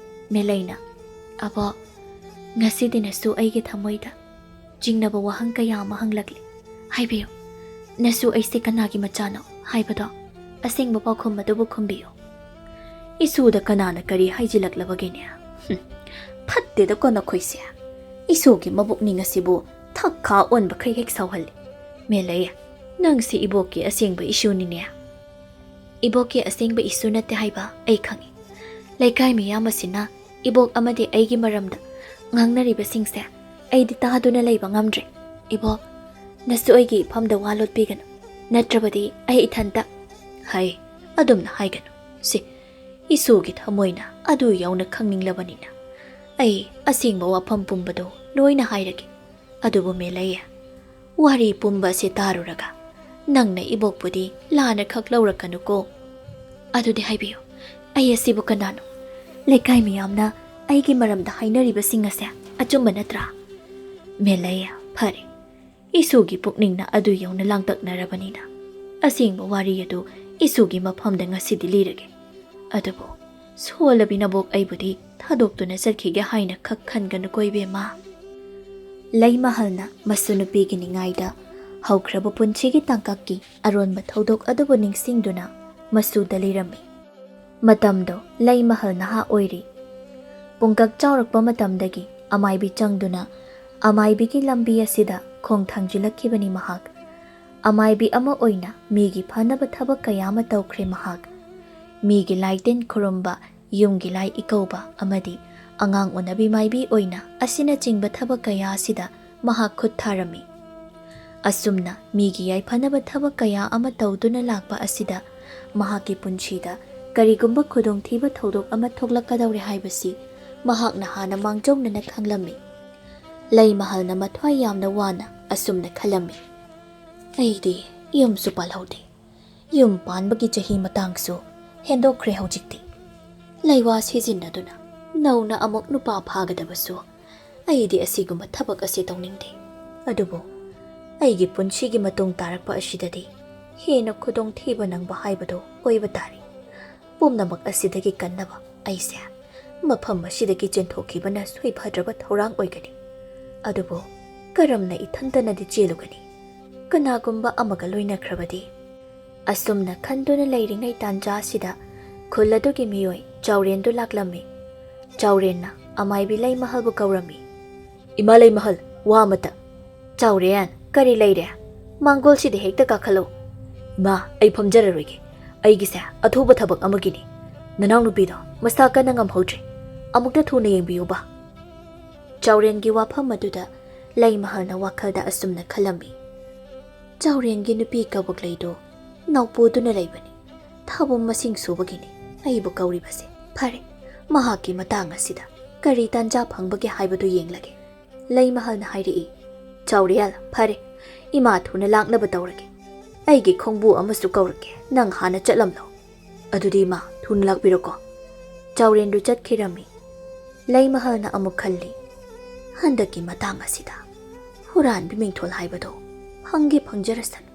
ꯃꯦꯂꯩꯅ, "ꯑꯕꯣꯛ, ꯉꯁꯤꯗꯤ ꯅꯁꯨ ꯑꯩꯒꯤ ꯊꯃꯣꯏꯗ ꯆꯤꯡꯅꯕ ꯋꯥꯍꯪ ꯀꯌꯥ ꯑꯃ ꯍꯪꯂꯛꯂꯤ꯫ ꯍꯥꯏꯕꯤꯌꯨ, ꯅꯁꯨ ꯑꯩꯁꯦ ꯀꯅꯥꯒꯤ ꯃꯆꯥꯅꯣ ꯍꯥꯏꯕꯗꯣ ꯑꯁꯦꯡꯕ ꯄꯥꯎꯈꯨꯝ ꯑꯗꯨꯕꯨ ꯈꯨꯝꯕꯤꯌꯨ꯫ ꯏꯁꯨꯗ ꯀꯅꯥꯅ ꯀꯔꯤ ꯍꯥꯏꯖꯤꯜꯂꯛꯂꯕꯒꯦꯅꯦ? ꯍꯨꯝ, ꯐꯠꯇꯦꯗꯀꯣ ꯅꯈꯣꯏꯁꯦ꯫ ꯏꯁꯨꯒꯤ ꯃꯕꯨꯛꯅꯤꯡ ꯑꯁꯤꯕꯨ ꯊꯛꯈꯥ ꯑꯣꯟꯕꯈꯩ ꯍꯦꯛ ꯁꯥꯎꯍꯜꯂꯤ꯫ ꯃꯦꯂꯩ, ꯅꯪꯁꯤ ꯏꯕꯣꯛꯀꯤ ꯑꯁꯦꯡꯕ ꯏꯁꯨꯅꯤꯅꯦ꯫ ꯏꯕꯣꯛꯀꯤ ꯑꯁꯦꯡꯕ ꯏꯁꯨ ꯅꯠꯇꯦ ꯍꯥꯏꯕ ꯑꯩ ꯈꯪꯏ꯫ ꯂꯩꯀꯥꯏ ꯃꯤꯌꯥꯝ ꯑꯁꯤꯅ ꯏꯕꯣꯛ ꯑꯃꯗꯤ ꯑꯩꯒꯤ ꯃꯔꯝꯗ ꯉꯥꯡꯅꯔꯤꯕꯁꯤꯡꯁꯦ ꯑꯩꯗꯤ ꯇꯥꯗꯨꯅ ꯂꯩꯕ ꯉꯝꯗ꯭ꯔꯦ꯫ ꯏꯕꯣꯛ, ꯅꯁꯨ ꯑꯩꯒꯤ ꯏꯐꯝꯗ ꯋꯥ ꯂꯣꯠꯄꯤꯒꯅꯨ, ꯅꯠꯇ꯭ꯔꯕꯗꯤ ꯑꯩ ꯏꯊꯟꯇ꯫ ꯍꯩ, ꯑꯗꯨꯝꯅ ꯍꯥꯏꯒꯅꯨ꯫ ꯁꯤ, ꯏꯁꯨꯒꯤ ꯊꯃꯣꯏꯅ ꯑꯗꯨ ꯌꯧꯅ ꯈꯪꯅꯤꯡꯂꯕꯅꯤꯅ ꯑꯩ ꯑꯁꯦꯡꯕ ꯋꯥꯐꯝ ꯄꯨꯝꯕꯗꯨ ꯂꯣꯏꯅ ꯍꯥꯏꯔꯒꯦ꯫ ꯑꯗꯨꯕꯨ ꯃꯦꯂꯩ, ꯋꯥꯔꯤ ꯄꯨꯝꯕ ꯑꯁꯤ ꯇꯥꯔꯨꯔꯒ ꯅꯪꯅ ꯏꯕꯣꯛꯄꯨꯗꯤ ꯂꯥꯟꯅ ꯈꯛ ꯂꯧꯔꯛꯀꯅꯨꯀꯣ꯫ ꯑꯗꯨꯗꯤ ꯍꯥꯏꯕꯤꯌꯨ, ꯑꯩ ꯑꯁꯤꯕꯨ ꯀꯅꯥꯅꯣ? ꯂꯩꯀꯥꯏ ꯃꯤꯌꯥꯝꯅ ꯑꯩꯒꯤ ꯃꯔꯝꯗ ꯍꯥꯏꯅꯔꯤꯕꯁꯤꯡ ꯑꯁꯦ ꯑꯆꯨꯝꯕ ꯅꯠꯇ꯭ꯔꯥ? ꯃꯦꯂꯩ, ꯐꯔꯦ, ꯏꯁꯨꯒꯤ ꯄꯨꯛꯅꯤꯡꯅ ꯑꯗꯨ ꯌꯧꯅ ꯂꯥꯡꯇꯛꯅꯔꯕꯅꯤꯅ ꯑꯁꯦꯡꯕ ꯋꯥꯔꯤ ꯑꯗꯨ ꯏꯁꯨꯒꯤ ꯃꯐꯝꯗ ꯉꯁꯤꯗꯤ ꯂꯤꯔꯒꯦ꯫ ꯑꯗꯨꯕꯨ ꯁꯣꯜꯂꯕꯤ ꯅꯕꯣꯛ ꯑꯩꯕꯨꯗꯤ ꯊꯥꯗꯣꯛꯇꯨꯅ ꯆꯠꯈꯤꯒꯦ ꯍꯥꯏꯅ ꯈꯛ ꯈꯟꯒꯅꯨꯀꯣ ꯏꯕꯦꯝꯃ꯫ ꯂꯩꯃꯍꯜꯅ ꯃꯁꯨ ꯅꯨꯄꯤꯒꯤ ꯅꯤꯡꯉꯥꯏꯗ ꯍꯧꯈ꯭ꯔꯕ ꯄꯨꯟꯁꯤꯒꯤ ꯇꯥꯡꯀꯛꯀꯤ ꯑꯔꯣꯟꯕ ꯊꯧꯗꯣꯛ ꯑꯗꯨꯕꯨ ꯅꯤꯡꯁꯤꯡꯗꯨꯅ ꯃꯁꯨꯗ ꯂꯤꯔꯝꯃꯤ꯫ ꯃꯇꯝꯗꯣ ꯂꯩꯃꯍꯜ ꯅꯍꯥ ꯑꯣꯏꯔꯤ꯫ ꯄꯨꯡꯀꯛ ꯆꯥꯎꯔꯛꯄ ꯃꯇꯝꯗꯒꯤ ꯑꯃꯥꯏꯕꯤ ꯆꯪꯗꯨꯅ ꯑꯃꯥꯏꯕꯤꯒꯤ ꯂꯝꯕꯤ ꯑꯁꯤꯗ ꯈꯣꯡ ꯊꯥꯡꯖꯤꯜꯂꯛꯈꯤꯕꯅꯤ ꯃꯍꯥꯛ꯫ ꯑꯃꯥꯏꯕꯤ ꯑꯃ ꯑꯣꯏꯅ ꯃꯤꯒꯤ ꯐꯅꯕ ꯊꯕꯛ ꯀꯌꯥ ꯑꯃ ꯇꯧꯈ꯭ꯔꯦ ꯃꯍꯥꯛ꯫ ꯃꯤꯒꯤ ꯂꯥꯏ ꯇꯤꯟ ꯈꯨꯔꯨꯝꯕ, ꯌꯨꯝꯒꯤ ꯂꯥꯏ ꯏꯀꯧꯕ ꯑꯃꯗꯤ ꯑꯉꯥꯡ ꯎꯅꯕꯤ ꯃꯥꯏꯕꯤ ꯑꯣꯏꯅ ꯑꯁꯤꯅꯆꯤꯡꯕ ꯊꯕꯛ ꯀꯌꯥ ꯑꯁꯤꯗ ꯃꯍꯥꯛ ꯈꯨꯠ ꯊꯥꯔꯝꯃꯤ꯫ ꯑꯁꯨꯝꯅ ꯃꯤꯒꯤ ꯌꯥꯏꯐꯅꯕ ꯊꯕꯛ ꯀꯌꯥ ꯑꯃ ꯇꯧꯗꯨꯅ ꯂꯥꯛꯄ ꯑꯁꯤꯗ ꯃꯍꯥꯛꯀꯤ ꯄꯨꯟꯁꯤꯗ ꯀꯔꯤꯒꯨꯝꯕ ꯈꯨꯗꯣꯡꯊꯤꯕ ꯊꯧꯗꯣꯛ ꯑꯃ ꯊꯣꯛꯂꯛꯀꯗꯧꯔꯦ ꯍꯥꯏꯕꯁꯤ ꯃꯍꯥꯛꯅ ꯍꯥꯟꯅ ꯃꯥꯡꯖꯧꯅꯅ ꯈꯪꯂꯝꯃꯤ꯫ ꯂꯩꯃꯍꯜꯅ ꯃꯊ꯭ꯋꯥꯏ ꯌꯥꯝꯅ ꯋꯥꯅ ꯑꯁꯨꯝꯅ ꯈꯜꯂꯝꯃꯤ, "ꯑꯩꯗꯤ ꯌꯨꯝꯁꯨ ꯄꯥꯜꯍꯧꯗꯦ꯫ ꯌꯨꯝ ꯄꯥꯟꯕꯒꯤ ꯆꯍꯤ ꯃꯇꯥꯡꯁꯨ ꯍꯦꯟꯗꯣꯛꯈ꯭ꯔꯦ ꯍꯧꯖꯤꯛꯇꯤ꯫ ꯂꯩꯋꯥ ꯁꯤꯖꯤꯟꯅꯗꯨꯅ ꯅꯧꯅ ꯑꯃꯨꯛ ꯅꯨꯄꯥ ꯐꯥꯒꯗꯕꯁꯨ ꯑꯩꯗꯤ ꯑꯁꯤꯒꯨꯝꯕ ꯊꯕꯛ ꯑꯁꯤ ꯇꯧꯅꯤꯡꯗꯦ꯫ ꯑꯗꯨꯕꯨ ꯑꯩꯒꯤ ꯄꯨꯟꯁꯤꯒꯤ ꯃꯇꯨꯡ ꯇꯥꯔꯛꯄ ꯑꯁꯤꯗꯗꯤ ꯍꯦꯟꯅ ꯈꯨꯗꯣꯡꯊꯤꯕ ꯅꯪꯕ ꯍꯥꯏꯕꯗꯨ ꯑꯣꯏꯕ ꯇꯥꯔꯦ꯫ ꯄꯨꯝꯅꯃꯛ ꯑꯁꯤꯗꯒꯤ ꯀꯟꯅꯕ ꯑꯩꯁꯦ ꯃꯐꯝ ꯑꯁꯤꯗꯒꯤ ꯆꯦꯟꯊꯣꯛꯈꯤꯕꯅ ꯁꯣꯏꯐꯗ꯭ꯔꯕ ꯊꯧꯔꯥꯡ ꯑꯣꯏꯒꯅꯤ꯫ ꯑꯗꯨꯕꯨ ꯀꯔꯝꯅ ꯏꯊꯟꯇꯅꯗꯤ ꯆꯦꯜꯂꯨꯒꯅꯤ? ꯀꯅꯥꯒꯨꯝꯕ ꯑꯃꯒ ꯂꯣꯏꯅꯈ꯭ꯔꯕꯗꯤ? ꯑꯁꯨꯝꯅ ꯈꯟꯗꯨꯅ ꯂꯩꯔꯤꯉꯩ ꯇꯥꯟꯖꯥ ꯑꯁꯤꯗ ꯈꯨꯜ ꯑꯗꯨꯒꯤ ꯃꯤꯑꯣꯏ ꯆꯥꯎꯔꯦꯟꯗꯨ ꯂꯥꯛꯂꯝꯃꯤ꯫ ꯆꯥꯎꯔꯦꯟꯅ ꯑꯃꯥꯏꯕꯤ ꯂꯩꯃꯍꯜꯕꯨ ꯀꯧꯔꯝꯃꯤ꯫ "ꯏꯃꯥ ꯂꯩꯃꯍꯜ, ꯋꯥ ꯑꯃꯇ꯫" "ꯆꯥꯎꯔꯦꯟ, ꯀꯔꯤ ꯂꯩꯔꯦ? ꯃꯥꯡꯒꯣꯜꯁꯤꯗ ꯍꯦꯛꯇ ꯀꯥꯈꯠꯂꯨ꯫" "ꯏꯃꯥ, ꯑꯩ ꯐꯝꯖꯔꯔꯣꯏꯒꯦ꯫ ꯑꯩꯒꯤꯁꯦ ꯑꯊꯨꯕ ꯊꯕꯛ ꯑꯃꯒꯤꯅꯤ꯫ ꯅꯅꯥꯎꯅꯨꯄꯤꯗꯣ ꯃꯁꯥ ꯀꯟꯅ ꯉꯝꯍꯧꯗ꯭ꯔꯤ꯫ ꯑꯃꯨꯛꯇ ꯊꯨꯅ ꯌꯦꯡꯕꯤꯌꯨꯕ꯫" ꯆꯥꯎꯔꯦꯟꯒꯤ ꯋꯥꯐꯝ ꯑꯗꯨꯗ ꯂꯩꯃꯍꯜꯅ ꯋꯥꯈꯜꯗ ꯑꯁꯨꯝꯅ ꯈꯜꯂꯝꯃꯤ, "ꯆꯥꯎꯔꯦꯟꯒꯤ ꯅꯨꯄꯤ ꯀꯕꯛꯂꯩꯗꯣ ꯅꯥꯎꯄꯨꯗꯨꯅ ꯂꯩꯕꯅꯤ꯫ ꯊꯥꯕꯨꯝ ꯃꯁꯤꯡ ꯁꯨꯕꯒꯤꯅꯤ ꯑꯩꯕꯨ ꯀꯧꯔꯤꯕꯁꯦ꯫ ꯐꯔꯦ, ꯃꯍꯥꯛꯀꯤ ꯃꯇꯥꯡ ꯑꯁꯤꯗ ꯀꯔꯤ ꯇꯥꯟꯖꯥ ꯐꯪꯕꯒꯦ ꯍꯥꯏꯕꯗꯨ ꯌꯦꯡꯂꯒꯦ꯫" ꯂꯩꯃꯍꯜꯅ ꯍꯥꯏꯔꯛꯏ, "ꯆꯥꯎꯔꯦꯜ, ꯐꯔꯦ, ꯏꯃꯥ ꯊꯨꯅ ꯂꯥꯛꯅꯕ ꯇꯧꯔꯒꯦ꯫ ꯑꯩꯒꯤ ꯈꯣꯡꯕꯨ ꯑꯃꯁꯨ ꯀꯧꯔꯛꯀꯦ, ꯅꯪ ꯍꯥꯟꯅ ꯆꯠꯂꯝꯂꯣ꯫" "ꯑꯗꯨꯗꯤ ꯏꯃꯥ, ꯊꯨꯅ ꯂꯥꯛꯄꯤꯔꯣꯀꯣ꯫" ꯆꯥꯎꯔꯦꯟꯗꯨ ꯆꯠꯈꯤꯔꯝꯃꯤ꯫ ꯂꯩꯃꯍꯜꯅ ꯑꯃꯨꯛ ꯈꯜꯂꯤ, "ꯍꯟꯗꯛꯀꯤ ꯃꯇꯥꯡ ꯑꯁꯤꯗ ꯍꯨꯔꯥꯟꯕꯤ ꯃꯤꯡꯊꯣꯜ ꯍꯥꯏꯕꯗꯣ ꯐꯪꯒꯦ ꯐꯪꯖꯔꯁꯅꯨ꯫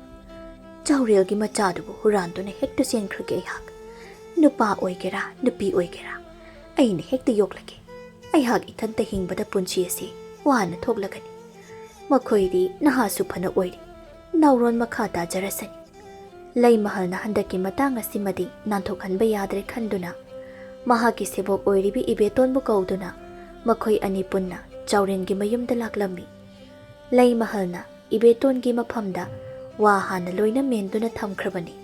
ꯆꯥꯎꯔꯦꯜꯒꯤ ꯃꯆꯥꯗꯨꯕꯨ ꯍꯨꯔꯥꯟꯗꯨꯅ ꯍꯦꯛꯇ ꯆꯦꯟꯈ꯭ꯔꯒꯦ ꯑꯩꯍꯥꯛ꯫ ꯅꯨꯄꯥ ꯑꯣꯏꯒꯦꯔꯥ, ꯅꯨꯄꯤ ꯑꯣꯏꯒꯦꯔꯥ, ꯑꯩꯅ ꯍꯦꯛꯇ ꯌꯣꯛꯂꯒꯦ꯫ ꯑꯩꯍꯥꯛ ꯏꯊꯟꯇ ꯍꯤꯡꯕꯗ ꯄꯨꯟꯁꯤ ꯑꯁꯤ ꯋꯥꯅ ꯊꯣꯛꯂꯒꯅꯤ꯫ ꯃꯈꯣꯏꯗꯤ ꯅꯍꯥꯁꯨ ꯐꯅ ꯑꯣꯏꯔꯤ, ꯅꯥꯎꯔꯣꯟ ꯃꯈꯥ ꯇꯥꯖꯔꯁꯅꯤ꯫" ꯂꯩꯃꯍꯜꯅ ꯍꯟꯗꯛꯀꯤ ꯃꯇꯥꯡ ꯑꯁꯤꯃꯗꯤ ꯅꯥꯟꯊꯣꯛꯍꯟꯕ ꯌꯥꯗ꯭ꯔꯦ ꯈꯟꯗꯨꯅ, ꯃꯍꯥꯛꯀꯤ ꯁꯦꯕꯣꯛ ꯑꯣꯏꯔꯤꯕꯤ ꯏꯕꯦꯇꯣꯟꯕꯨ ꯀꯧꯗꯨꯅ ꯃꯈꯣꯏ ꯑꯅꯤ ꯄꯨꯟꯅ ꯆꯥꯎꯔꯦꯟꯒꯤ ꯃꯌꯨꯝꯗ ꯂꯥꯛꯂꯝꯃꯤ꯫ ꯂꯩꯃꯍꯜꯅ ꯏꯕꯦꯇꯣꯟꯒꯤ ꯃꯐꯝꯗ ꯋꯥ ꯍꯥꯟꯅ ꯂꯣꯏꯅ ꯃꯦꯟꯗꯨꯅ ꯊꯝꯈ꯭ꯔꯕꯅꯤ꯫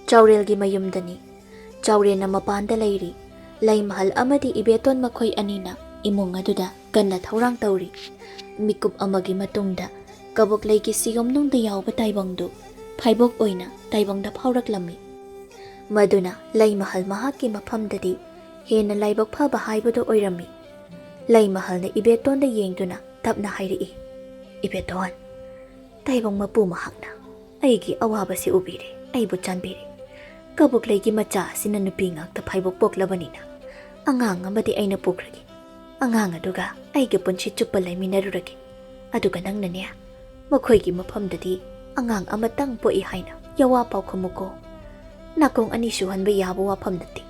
ꯆꯥꯎꯔꯦꯜꯒꯤ ꯃꯌꯨꯝꯗꯅꯤ꯫ ꯆꯥꯎꯔꯦꯟꯅ ꯃꯄꯥꯟꯗ ꯂꯩꯔꯤ꯫ ꯂꯩꯃꯍꯜ ꯑꯃꯗꯤ ꯏꯕꯦꯇꯣꯟ ꯃꯈꯣꯏ ꯑꯅꯤꯅ ꯏꯃꯨꯡ ꯑꯗꯨꯗ ꯀꯟꯅ ꯊꯧꯔꯥꯡ ꯇꯧꯔꯤ꯫ ꯃꯤꯀꯨꯞ ꯑꯃꯒꯤ ꯃꯇꯨꯡꯗ ꯀꯕꯣꯛꯂꯩꯒꯤ ꯁꯤꯌꯣꯝꯅꯨꯡꯗ ꯌꯥꯎꯕ ꯇꯥꯏꯕꯪꯗꯨ ꯐꯥꯏꯕꯣꯛ ꯑꯣꯏꯅ ꯇꯥꯏꯕꯪꯗ ꯐꯥꯎꯔꯛꯂꯝꯃꯤ꯫ ꯃꯗꯨꯅ ꯂꯩꯃꯍꯜ ꯃꯍꯥꯛꯀꯤ ꯃꯐꯝꯗꯗꯤ ꯍꯦꯟꯅ ꯂꯥꯏꯕꯛ ꯐꯕ ꯍꯥꯏꯕꯗꯨ ꯑꯣꯏꯔꯝꯃꯤ꯫ ꯂꯩꯃꯍꯜꯅ ꯏꯕꯦꯇꯣꯟꯗ ꯌꯦꯡꯗꯨꯅ ꯇꯞꯅ ꯍꯥꯏꯔꯛꯏ, "ꯏꯕꯦꯇꯣꯟ, ꯇꯥꯏꯕꯪ ꯃꯄꯨ ꯃꯍꯥꯛꯅ ꯑꯩꯒꯤ ꯑꯋꯥꯕꯁꯤ ꯎꯕꯤꯔꯦ, ꯑꯩꯕꯨ ꯆꯥꯟꯕꯤꯔꯦ꯫ ꯀꯕꯣꯛꯂꯩꯒꯤ ꯃꯆꯥ ꯑꯁꯤꯅ ꯅꯨꯄꯤ ꯉꯥꯛꯇ ꯐꯥꯏꯕꯣꯛ ꯄꯣꯛꯂꯕꯅꯤꯅ ꯑꯉꯥꯡ ꯑꯃꯗꯤ ꯑꯩꯅ ꯄꯣꯛꯈ꯭ꯔꯒꯦ꯫ ꯑꯉꯥꯡ ꯑꯗꯨꯒ ꯑꯩꯒꯤ ꯄꯨꯟꯁꯤ ꯆꯨꯞꯄ ꯂꯩꯃꯤꯟꯅꯔꯨꯔꯒꯦ꯫ ꯑꯗꯨꯒ ꯅꯪꯅꯅꯦ, ꯃꯈꯣꯏꯒꯤ ꯃꯐꯝꯗꯗꯤ ꯑꯉꯥꯡ ꯑꯃꯇꯪ ꯄꯣꯛꯏ ꯍꯥꯏꯅ ꯌꯋꯥ ꯄꯥꯎ ꯈꯨꯝꯃꯨꯀꯣ꯫ ꯅꯥꯀꯣꯡ ꯑꯅꯤ ꯁꯨꯍꯟꯕ ꯌꯥꯕ ꯋꯥꯐꯝ ꯅꯠꯇꯦ꯫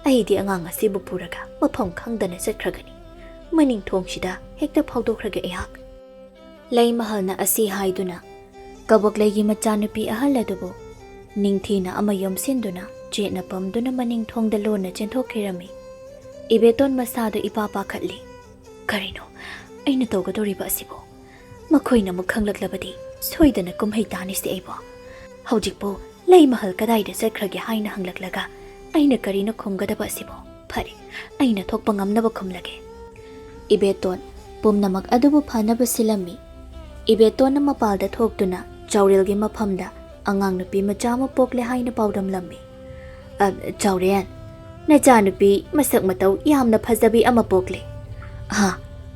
ꯑꯩꯗꯤ ꯑꯉꯥꯡ ꯑꯁꯤꯕꯨ ꯄꯨꯔꯒ ꯃꯐꯝ ꯈꯪꯗꯅ ꯆꯠꯈ꯭ꯔꯒꯅꯤ꯫ ꯃꯅꯤꯡ ꯊꯣꯡꯁꯤꯗ ꯍꯦꯛꯇ ꯐꯥꯎꯗꯣꯛꯈ꯭ꯔꯒꯦ ꯑꯩꯍꯥꯛ꯫" ꯂꯩꯃꯍꯜꯅ ꯑꯁꯤ ꯍꯥꯏꯗꯨꯅ ꯀꯕꯣꯛꯂꯩꯒꯤ ꯃꯆꯥꯅꯨꯄꯤ ꯑꯍꯜ ꯑꯗꯨꯕꯨ ꯅꯤꯡꯊꯤꯅ ꯑꯃ ꯌꯣꯝꯁꯤꯟꯗꯨꯅ ꯆꯦꯠꯅ ꯄꯝꯗꯨꯅ ꯃꯅꯤꯡ ꯊꯣꯡꯗ ꯂꯣꯟꯅ ꯆꯦꯟꯊꯣꯛꯈꯤꯔꯝꯃꯤ꯫ ꯏꯕꯦꯇꯣꯟ ꯃꯁꯥꯗꯨ ꯏꯄꯥ ꯄꯥꯈꯠꯂꯤ꯫ "ꯀꯔꯤꯅꯣ ꯑꯩꯅ ꯇꯧꯒꯗꯧꯔꯤꯕ ꯑꯁꯤꯕꯨ? ꯃꯈꯣꯏꯅ ꯑꯃꯨꯛ ꯈꯪꯂꯛꯂꯕꯗꯤ ꯁꯣꯏꯗꯅ ꯀꯨꯝꯍꯩ ꯇꯥꯅꯤꯁꯦ ꯑꯩꯕꯨ꯫ ꯍꯧꯖꯤꯛꯄꯨ ꯂꯩꯃꯍꯜ ꯀꯗꯥꯏꯗ ꯆꯠꯈ꯭ꯔꯒꯦ ꯍꯥꯏꯅ ꯍꯪꯂꯛꯂꯒ ꯑꯩꯅ ꯀꯔꯤꯅꯣ ꯈꯨꯝꯒꯗꯕ ꯑꯁꯤꯕꯨ? ꯐꯔꯦ, ꯑꯩꯅ ꯊꯣꯛꯄ ꯉꯝꯅꯕ ꯈꯨꯝꯂꯒꯦ꯫" ꯏꯕꯦꯇꯣꯟ ꯄꯨꯝꯅꯃꯛ ꯑꯗꯨꯕꯨ ꯐꯅꯕ ꯁꯤꯜꯂꯝꯃꯤ꯫ ꯏꯕꯦꯇꯣꯟꯅ ꯃꯄꯥꯜꯗ ꯊꯣꯛꯇꯨꯅ ꯆꯥꯎꯔꯦꯜꯒꯤ ꯃꯐꯝꯗ ꯑꯉꯥꯡ ꯅꯨꯄꯤ ꯃꯆꯥ ꯑꯃ ꯄꯣꯛꯂꯦ ꯍꯥꯏꯅ ꯄꯥꯎꯗꯝꯂꯝꯃꯤ꯫ "ꯑ, ꯆꯥꯎꯔꯦꯟ, ꯅꯆꯥꯅꯨꯄꯤ ꯃꯁꯛ ꯃꯇꯧ ꯌꯥꯝꯅ ꯐꯖꯕꯤ ꯑꯃ ꯄꯣꯛꯂꯦ꯫" "ꯍꯥ,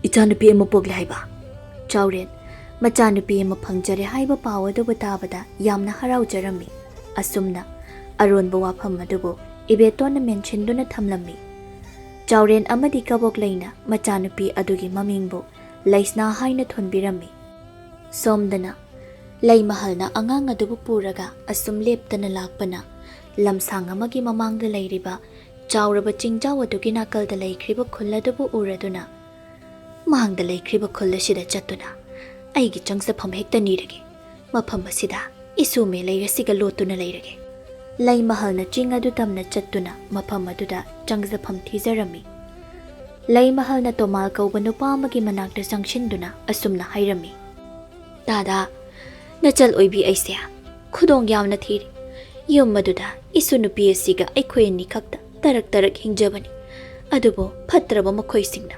ꯏꯆꯥꯅꯨꯄꯤ ꯑꯃ ꯄꯣꯛꯂꯦ ꯍꯥꯏꯕ?" ꯆꯥꯎꯔꯦꯟ ꯃꯆꯥꯅꯨꯄꯤ ꯑꯃ ꯐꯪꯖꯔꯦ ꯍꯥꯏꯕ ꯄꯥꯎ ꯑꯗꯨꯕꯨ ꯇꯥꯕꯗ ꯌꯥꯝꯅ ꯍꯔꯥꯎꯖꯔꯝꯃꯤ꯫ ꯑꯁꯨꯝꯅ ꯑꯔꯣꯟꯕ ꯋꯥꯐꯝ ꯑꯗꯨꯕꯨ ꯏꯕꯦꯇꯣꯟꯅ ꯃꯦꯟꯁꯤꯟꯗꯨꯅ ꯊꯝꯂꯝꯃꯤ꯫ ꯆꯥꯎꯔꯦꯟ ꯑꯃꯗꯤ ꯀꯕꯣꯛꯂꯩꯅ ꯃꯆꯥꯅꯨꯄꯤ ꯑꯗꯨꯒꯤ ꯃꯃꯤꯡꯕꯨ ꯂꯩꯁꯅꯥ ꯍꯥꯏꯅ ꯊꯣꯟꯕꯤꯔꯝꯃꯤ꯫ ꯁꯣꯝꯗꯅ ꯂꯩꯃꯍꯜꯅ ꯑꯉꯥꯡ ꯑꯗꯨꯕꯨ ꯄꯨꯔꯒ ꯑꯁꯨꯝ ꯂꯦꯞꯇꯅ ꯂꯥꯛꯄꯅ ꯂꯝꯁꯥꯡ ꯑꯃꯒꯤ ꯃꯃꯥꯡꯗ ꯂꯩꯔꯤꯕ ꯆꯥꯎꯔꯕ ꯆꯤꯡꯖꯥꯎ ꯑꯗꯨꯒꯤ ꯅꯥꯀꯜꯗ ꯂꯩꯈ꯭ꯔꯤꯕ ꯈꯨꯜ ꯑꯗꯨꯕꯨ ꯎꯔꯗꯨꯅ, "ꯃꯥꯡꯗ ꯂꯩꯈ꯭ꯔꯤꯕ ꯈꯨꯜ ꯑꯁꯤꯗ ꯆꯠꯇꯨꯅ ꯑꯩꯒꯤ ꯆꯪꯖꯐꯝ ꯍꯦꯛꯇ ꯅꯤꯔꯒꯦ꯫ ꯃꯐꯝ ꯑꯁꯤꯗ ꯏꯁꯨꯃꯦ ꯂꯩꯔꯁꯤꯒ ꯂꯣꯠꯇꯨꯅ ꯂꯩꯔꯒꯦ꯫" ꯂꯩꯃꯍꯜꯅ ꯆꯤꯡ ꯑꯗꯨ ꯇꯝꯅ ꯆꯠꯇꯨꯅ ꯃꯐꯝ ꯑꯗꯨꯗ ꯆꯪꯖꯐꯝ ꯊꯤꯖꯔꯝꯃꯤ꯫ ꯂꯩꯃꯍꯜꯅ ꯇꯣꯃꯥꯜ ꯀꯧꯕ ꯅꯨꯄꯥ ꯑꯃꯒꯤ ꯃꯅꯥꯛꯇ ꯆꯪꯁꯤꯟꯗꯨꯅ ꯑꯁꯨꯝꯅ ꯍꯥꯏꯔꯝꯃꯤ, "ꯗꯥꯗꯥ, ꯅꯆꯜ ꯑꯣꯏꯕꯤ ꯑꯩꯁꯦ ꯈꯨꯗꯣꯡ ꯌꯥꯝꯅ ꯊꯤꯔꯤ꯫ ꯌꯨꯝ ꯑꯗꯨꯗ ꯏꯁꯨ ꯅꯨꯄꯤ ꯑꯁꯤꯒ ꯑꯩꯈꯣꯏ ꯑꯅꯤ ꯈꯛꯇ ꯇꯔꯛ ꯇꯔꯛ ꯍꯤꯡꯖꯕꯅꯤ꯫ ꯑꯗꯨꯕꯨ ꯐꯠꯇ꯭ꯔꯕ ꯃꯈꯣꯏꯁꯤꯡꯅ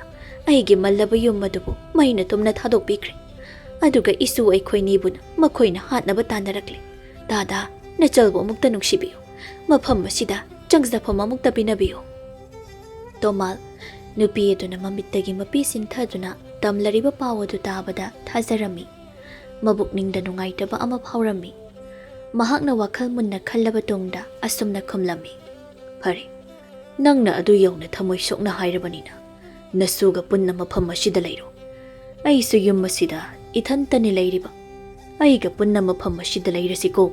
ꯑꯩꯒꯤ ꯃꯜꯂꯕ ꯌꯨꯝ ꯑꯗꯨꯕꯨ ꯃꯩꯅ ꯇꯨꯝꯅ ꯊꯥꯗꯣꯛꯄꯤꯈ꯭ꯔꯦ꯫ ꯑꯗꯨꯒ ꯏꯁꯨ ꯑꯩꯈꯣꯏꯅꯤꯕꯨꯅ ꯃꯈꯣꯏꯅ ꯍꯥꯠꯅꯕ ꯇꯥꯟꯅꯔꯛꯂꯦ꯫ ꯗꯥꯗꯥ, ꯅꯆꯜꯕꯨ ꯑꯃꯨꯛꯇ ꯅꯨꯡꯁꯤꯕꯤꯌꯨ꯫ ꯃꯐꯝ ꯑꯁꯤꯗ ꯆꯪꯖꯐꯝ ꯑꯃꯨꯛꯇ ꯄꯤꯅꯕꯤꯌꯨ꯫" ꯇꯣꯃꯥꯜ ꯅꯨꯄꯤ ꯑꯗꯨꯅ ꯃꯃꯤꯠꯇꯒꯤ ꯃꯄꯤ ꯁꯤꯟꯊꯗꯨꯅ ꯇꯝꯂꯔꯤꯕ ꯄꯥꯎ ꯑꯗꯨ ꯇꯥꯕꯗ ꯊꯥꯖꯔꯝꯃꯤ꯫ ꯃꯕꯨꯛꯅꯤꯡꯗ ꯅꯨꯡꯉꯥꯏꯇꯕ ꯑꯃ ꯐꯥꯎꯔꯝꯃꯤ꯫ ꯃꯍꯥꯛꯅ ꯋꯥꯈꯜ ꯃꯨꯟꯅ ꯈꯜꯂꯕ ꯇꯨꯡꯗ ꯑꯁꯨꯝꯅ ꯈꯨꯝꯂꯝꯃꯤ, "ꯐꯔꯦ, ꯅꯪꯅ ꯑꯗꯨ ꯌꯧꯅ ꯊꯃꯣꯏ ꯁꯣꯛꯅ ꯍꯥꯏꯔꯕꯅꯤꯅ, ꯅꯁꯨꯒ ꯄꯨꯟꯅ ꯃꯐꯝ ꯑꯁꯤꯗ ꯂꯩꯔꯣ꯫ ꯑꯩꯁꯨ ꯌꯨꯝ ꯑꯁꯤꯗ ꯏꯊꯟꯇꯅꯤ ꯂꯩꯔꯤꯕ꯫ ꯑꯩꯒ ꯄꯨꯟꯅ ꯃꯐꯝ ꯑꯁꯤꯗ ꯂꯩꯔꯁꯤꯀꯣ꯫"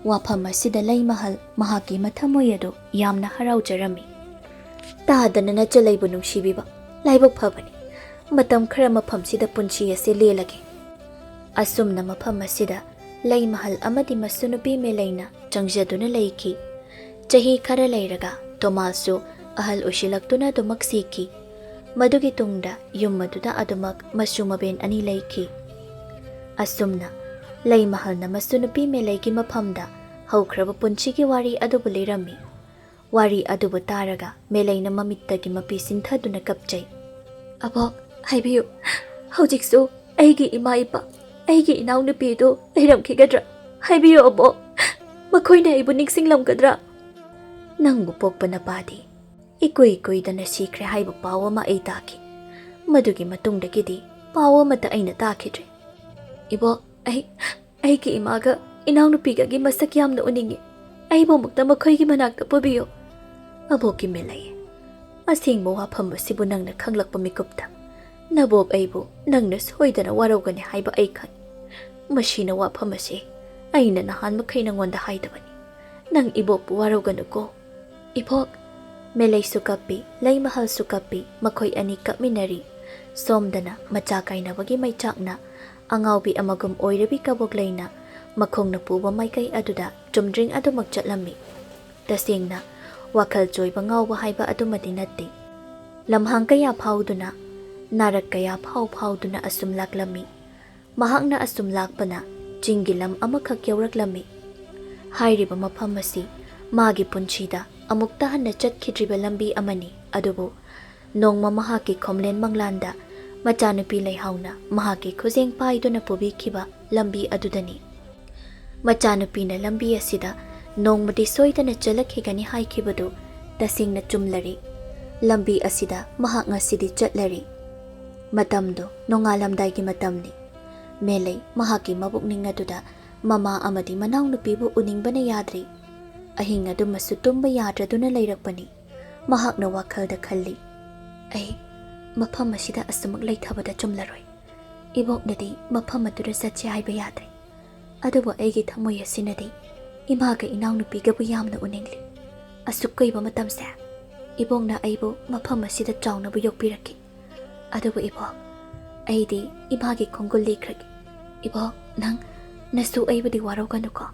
ꯋꯥꯐꯝ ꯑꯁꯤꯗ ꯂꯩꯃꯍꯜ ꯃꯍꯥꯛꯀꯤ ꯃꯊꯃꯣꯏ ꯑꯗꯨ ꯌꯥꯝꯅ ꯍꯔꯥꯎꯖꯔꯝꯃꯤ꯫ "ꯇꯥꯗꯅ ꯅꯆꯜ ꯑꯩꯕꯨ ꯅꯨꯡꯁꯤꯕꯤꯕ ꯂꯥꯏꯕꯛ ꯐꯕꯅꯤ꯫ ꯃꯇꯝ ꯈꯔ ꯃꯐꯝꯁꯤꯗ ꯄꯨꯟꯁꯤ ꯑꯁꯤ ꯂꯦꯜꯂꯒꯦ꯫ ꯑꯁꯨꯝꯅ ꯃꯐꯝ ꯑꯁꯤꯗ ꯂꯩ ꯃꯍꯜ ꯑꯃꯗꯤ ꯃꯁꯨ ꯅꯨꯄꯤ ꯃꯦꯂꯩꯅ ꯆꯪꯖꯗꯨꯅ ꯂꯩꯈꯤ꯫ ꯆꯍꯤ ꯈꯔ ꯂꯩꯔꯒ ꯇꯣꯃꯥꯁꯁꯨ ꯑꯍꯜ ꯑꯣꯏꯁꯤꯜꯂꯛꯇꯨꯅ ꯑꯗꯨꯃꯛ ꯁꯤꯈꯤ꯫ ꯃꯗꯨꯒꯤ ꯇꯨꯡꯗ ꯌꯨꯝ ꯑꯗꯨꯗ ꯑꯗꯨꯃꯛ ꯃꯁꯨ ꯃꯕꯦꯟ ꯑꯅꯤ ꯂꯩꯈꯤ꯫ ꯑꯁꯨꯝꯅ ꯂꯩ ꯃꯍꯜꯅ ꯃꯁꯨ ꯅꯨꯄꯤ ꯃꯦꯂꯩꯒꯤ ꯃꯐꯝꯗ ꯍꯧꯈ꯭ꯔꯕ ꯄꯨꯟꯁꯤꯒꯤ ꯋꯥꯔꯤ ꯑꯗꯨꯕꯨ ꯂꯤꯔꯝꯃꯤ꯫ ꯋꯥꯔꯤ ꯑꯗꯨꯕꯨ ꯇꯥꯔꯒ ꯃꯦꯂꯩꯅ ꯃꯃꯤꯠꯇꯒꯤ ꯃꯄꯤ ꯁꯤꯟꯊꯗꯨꯅ ꯀꯞꯆꯩ꯫ "ꯑꯕꯣꯛ, ꯍꯥꯏꯕꯤꯌꯨ, ꯍꯧꯖꯤꯛꯁꯨ ꯑꯩꯒꯤ ꯏꯃꯥ ꯏꯄꯥ, ꯑꯩꯒꯤ ꯏꯅꯥꯎꯅꯨꯄꯤꯗꯨ ꯂꯩꯔꯝꯈꯤꯒꯗ꯭ꯔꯥ? ꯍꯥꯏꯕꯤꯌꯨ ꯑꯕꯣꯛ, ꯃꯈꯣꯏꯅ ꯑꯩꯕꯨ ꯅꯤꯡꯁꯤꯡꯂꯝꯒꯗ꯭ꯔꯥ?" "ꯅꯪꯕꯨ ꯄꯣꯛꯄ ꯅꯄꯥꯗꯤ ꯏꯀꯨꯏ ꯀꯨꯏꯗꯅ ꯁꯤꯈ꯭ꯔꯦ ꯍꯥꯏꯕ ꯄꯥꯎ ꯑꯃ ꯑꯩ ꯇꯥꯈꯤ꯫ ꯃꯗꯨꯒꯤ ꯃꯇꯨꯡꯗꯒꯤꯗꯤ ꯄꯥꯎ ꯑꯃꯠꯇ ꯑꯩꯅ ꯇꯥꯈꯤꯗ꯭ꯔꯦ꯫ ꯏꯕꯣꯛ, ꯑꯩ, ꯑꯩꯒꯤ ꯏꯃꯥꯒ ꯏꯅꯥꯎꯅꯨꯄꯤꯒꯒꯤ ꯃꯁꯛ ꯌꯥꯝꯅ ꯎꯅꯤꯡꯏ꯫ ꯑꯩꯕꯨ ꯑꯃꯨꯛꯇ ꯃꯈꯣꯏꯒꯤ ꯃꯅꯥꯛꯇ ꯄꯨꯕꯤꯌꯨ꯫" "ꯑꯕꯣꯛꯀꯤ ꯃꯦꯂꯩ, ꯑꯁꯦꯡꯕ ꯋꯥꯐꯝ ꯑꯁꯤꯕꯨ ꯅꯪꯅ ꯈꯪꯂꯛꯄ ꯃꯤꯀꯨꯞꯇ ꯅꯕꯣꯛ ꯑꯩꯕꯨ ꯅꯪꯅ ꯁꯣꯏꯗꯅ ꯋꯥꯔꯧꯒꯅꯤ ꯍꯥꯏꯕ ꯑꯩ ꯈꯪꯏ꯫ ꯃꯁꯤꯅ ꯋꯥꯐꯝ ꯑꯁꯤ ꯑꯩꯅ ꯅꯍꯥꯟ ꯃꯈꯩ ꯅꯉꯣꯟꯗ ꯍꯥꯏꯗꯕꯅꯤ꯫ ꯅꯪ ꯏꯕꯣꯛꯄꯨ ꯋꯥꯔꯧꯒꯅꯨꯀꯣ꯫" "ꯏꯕꯣꯛ!" ꯃꯦꯂꯩꯁꯨ ꯀꯞꯄꯤ, ꯂꯩꯃꯍꯜꯁꯨ ꯀꯞꯄꯤ, ꯃꯈꯣꯏ ꯑꯅꯤ ꯀꯞꯃꯤꯟꯅꯔꯤ꯫ ꯁꯣꯝꯗꯅ ꯃꯆꯥ ꯀꯥꯏꯅꯕꯒꯤ ꯃꯩꯆꯥꯛꯅ ꯑꯉꯥꯎꯕꯤ ꯑꯃꯒꯨꯝ ꯑꯣꯏꯔꯕꯤ ꯀꯕꯣꯛꯂꯩꯅ ꯃꯈꯣꯡꯅ ꯄꯨꯕ ꯃꯥꯏꯀꯩ ꯑꯗꯨꯗ ꯆꯨꯝꯗ꯭ꯔꯤꯡ ꯑꯗꯨꯃꯛ ꯆꯠꯂꯝꯃꯤ꯫ ꯇꯁꯦꯡꯅ ꯋꯥꯈꯜ ꯆꯣꯏꯕ ꯉꯥꯎꯕ ꯍꯥꯏꯕ ꯑꯗꯨꯃꯗꯤ ꯅꯠꯇꯦ꯫ ꯂꯝꯍꯥꯡ ꯀꯌꯥ ꯐꯥꯎꯗꯨꯅ, ꯅꯥꯔꯛ ꯀꯌꯥ ꯐꯥꯎ ꯐꯥꯎꯗꯨꯅ ꯑꯁꯨꯝ ꯂꯥꯛꯂꯝꯃꯤ꯫ ꯃꯍꯥꯛꯅ ꯑꯁꯨꯝ ꯂꯥꯛꯄꯅ ꯆꯤꯡꯒꯤ ꯂꯝ ꯑꯃꯈꯛ ꯌꯧꯔꯛꯂꯝꯃꯤ꯫ ꯍꯥꯏꯔꯤꯕ ꯃꯐꯝ ꯑꯁꯤ ꯃꯥꯒꯤ ꯄꯨꯟꯁꯤꯗ ꯑꯃꯨꯛꯇ ꯍꯟꯅ ꯆꯠꯈꯤꯗ꯭ꯔꯤꯕ ꯂꯝꯕꯤ ꯑꯃꯅꯤ, ꯑꯗꯨꯕꯨ ꯅꯣꯡꯃ ꯃꯍꯥꯛꯀꯤ ꯈꯣꯝꯂꯦꯟ ꯃꯪꯂꯥꯟꯗ ꯃꯆꯥꯅꯨꯄꯤ ꯂꯩꯍꯥꯎꯅ ꯃꯍꯥꯛꯀꯤ ꯈꯨꯖꯦꯡ ꯄꯥꯏꯗꯨꯅ ꯄꯨꯕꯤꯈꯤꯕ ꯂꯝꯕꯤ ꯑꯗꯨꯗꯅꯤ꯫ ꯃꯆꯥꯅꯨꯄꯤꯅ ꯂꯝꯕꯤ ꯑꯁꯤꯗ ꯅꯣꯡꯃꯗꯤ ꯁꯣꯏꯗꯅ ꯆꯠꯂꯛꯈꯤꯒꯅꯤ ꯍꯥꯏꯈꯤꯕꯗꯨ ꯇꯁꯦꯡꯅ ꯆꯨꯝꯂꯔꯦ꯫ ꯂꯝꯕꯤ ꯑꯁꯤꯗ ꯃꯍꯥꯛ ꯉꯁꯤꯗꯤ ꯆꯠꯂꯔꯦ꯫ ꯃꯇꯝꯗꯨ ꯅꯣꯡꯉꯥꯜꯂꯝꯗꯥꯏꯒꯤ ꯃꯇꯝꯅꯤ꯫ ꯃꯦꯂꯩ ꯃꯍꯥꯛꯀꯤ ꯃꯕꯨꯛꯅꯤꯡ ꯑꯗꯨꯗ ꯃꯃꯥ ꯑꯃꯗꯤ ꯃꯅꯥꯎꯅꯨꯄꯤꯕꯨ ꯎꯅꯤꯡꯕꯅ ꯌꯥꯗ꯭ꯔꯤ꯫ ꯑꯍꯤꯡ ꯑꯗꯨꯃꯁꯨ ꯇꯨꯝꯕ ꯌꯥꯗ꯭ꯔꯗꯨꯅ ꯂꯩꯔꯛꯄꯅꯤ꯫ ꯃꯍꯥꯛꯅ ꯋꯥꯈꯜꯗ ꯈꯜꯂꯤ, "ꯑꯩ ꯃꯐꯝ ꯑꯁꯤꯗ ꯑꯁꯨꯃꯛ ꯂꯩꯊꯕꯗ ꯆꯨꯝꯂꯔꯣꯏ꯫ ꯏꯕꯣꯛꯅꯗꯤ ꯃꯐꯝ ꯑꯗꯨꯗ ꯆꯠꯁꯤ ꯍꯥꯏꯕ ꯌꯥꯗ꯭ꯔꯦ꯫ ꯑꯗꯨꯕꯨ ꯑꯩꯒꯤ ꯊꯃꯣꯏ ꯑꯁꯤꯅꯗꯤ ꯏꯃꯥꯒ ꯏꯅꯥꯎꯅꯨꯄꯤꯒꯕꯨ ꯌꯥꯝꯅ ꯎꯅꯤꯡꯂꯤ꯫ ꯑꯁꯨꯛ ꯀꯨꯏꯕ ꯃꯇꯝꯁꯦ ꯏꯕꯣꯛꯅ ꯑꯩꯕꯨ ꯃꯐꯝ ꯑꯁꯤꯗ ꯆꯥꯎꯅꯕ ꯌꯣꯛꯄꯤꯔꯛꯈꯤ꯫ ꯑꯗꯨꯕꯨ ꯏꯕꯣꯛ, ꯑꯩꯗꯤ ꯏꯃꯥꯒꯤ ꯈꯣꯡꯒꯨꯜ ꯂꯤꯈ꯭ꯔꯒꯦ꯫ "ꯏꯕꯣꯛ, ꯅꯪ, ꯅꯁꯨ ꯑꯩꯕꯨꯗꯤ ꯋꯥꯔꯧꯒꯅꯨꯀꯣ꯫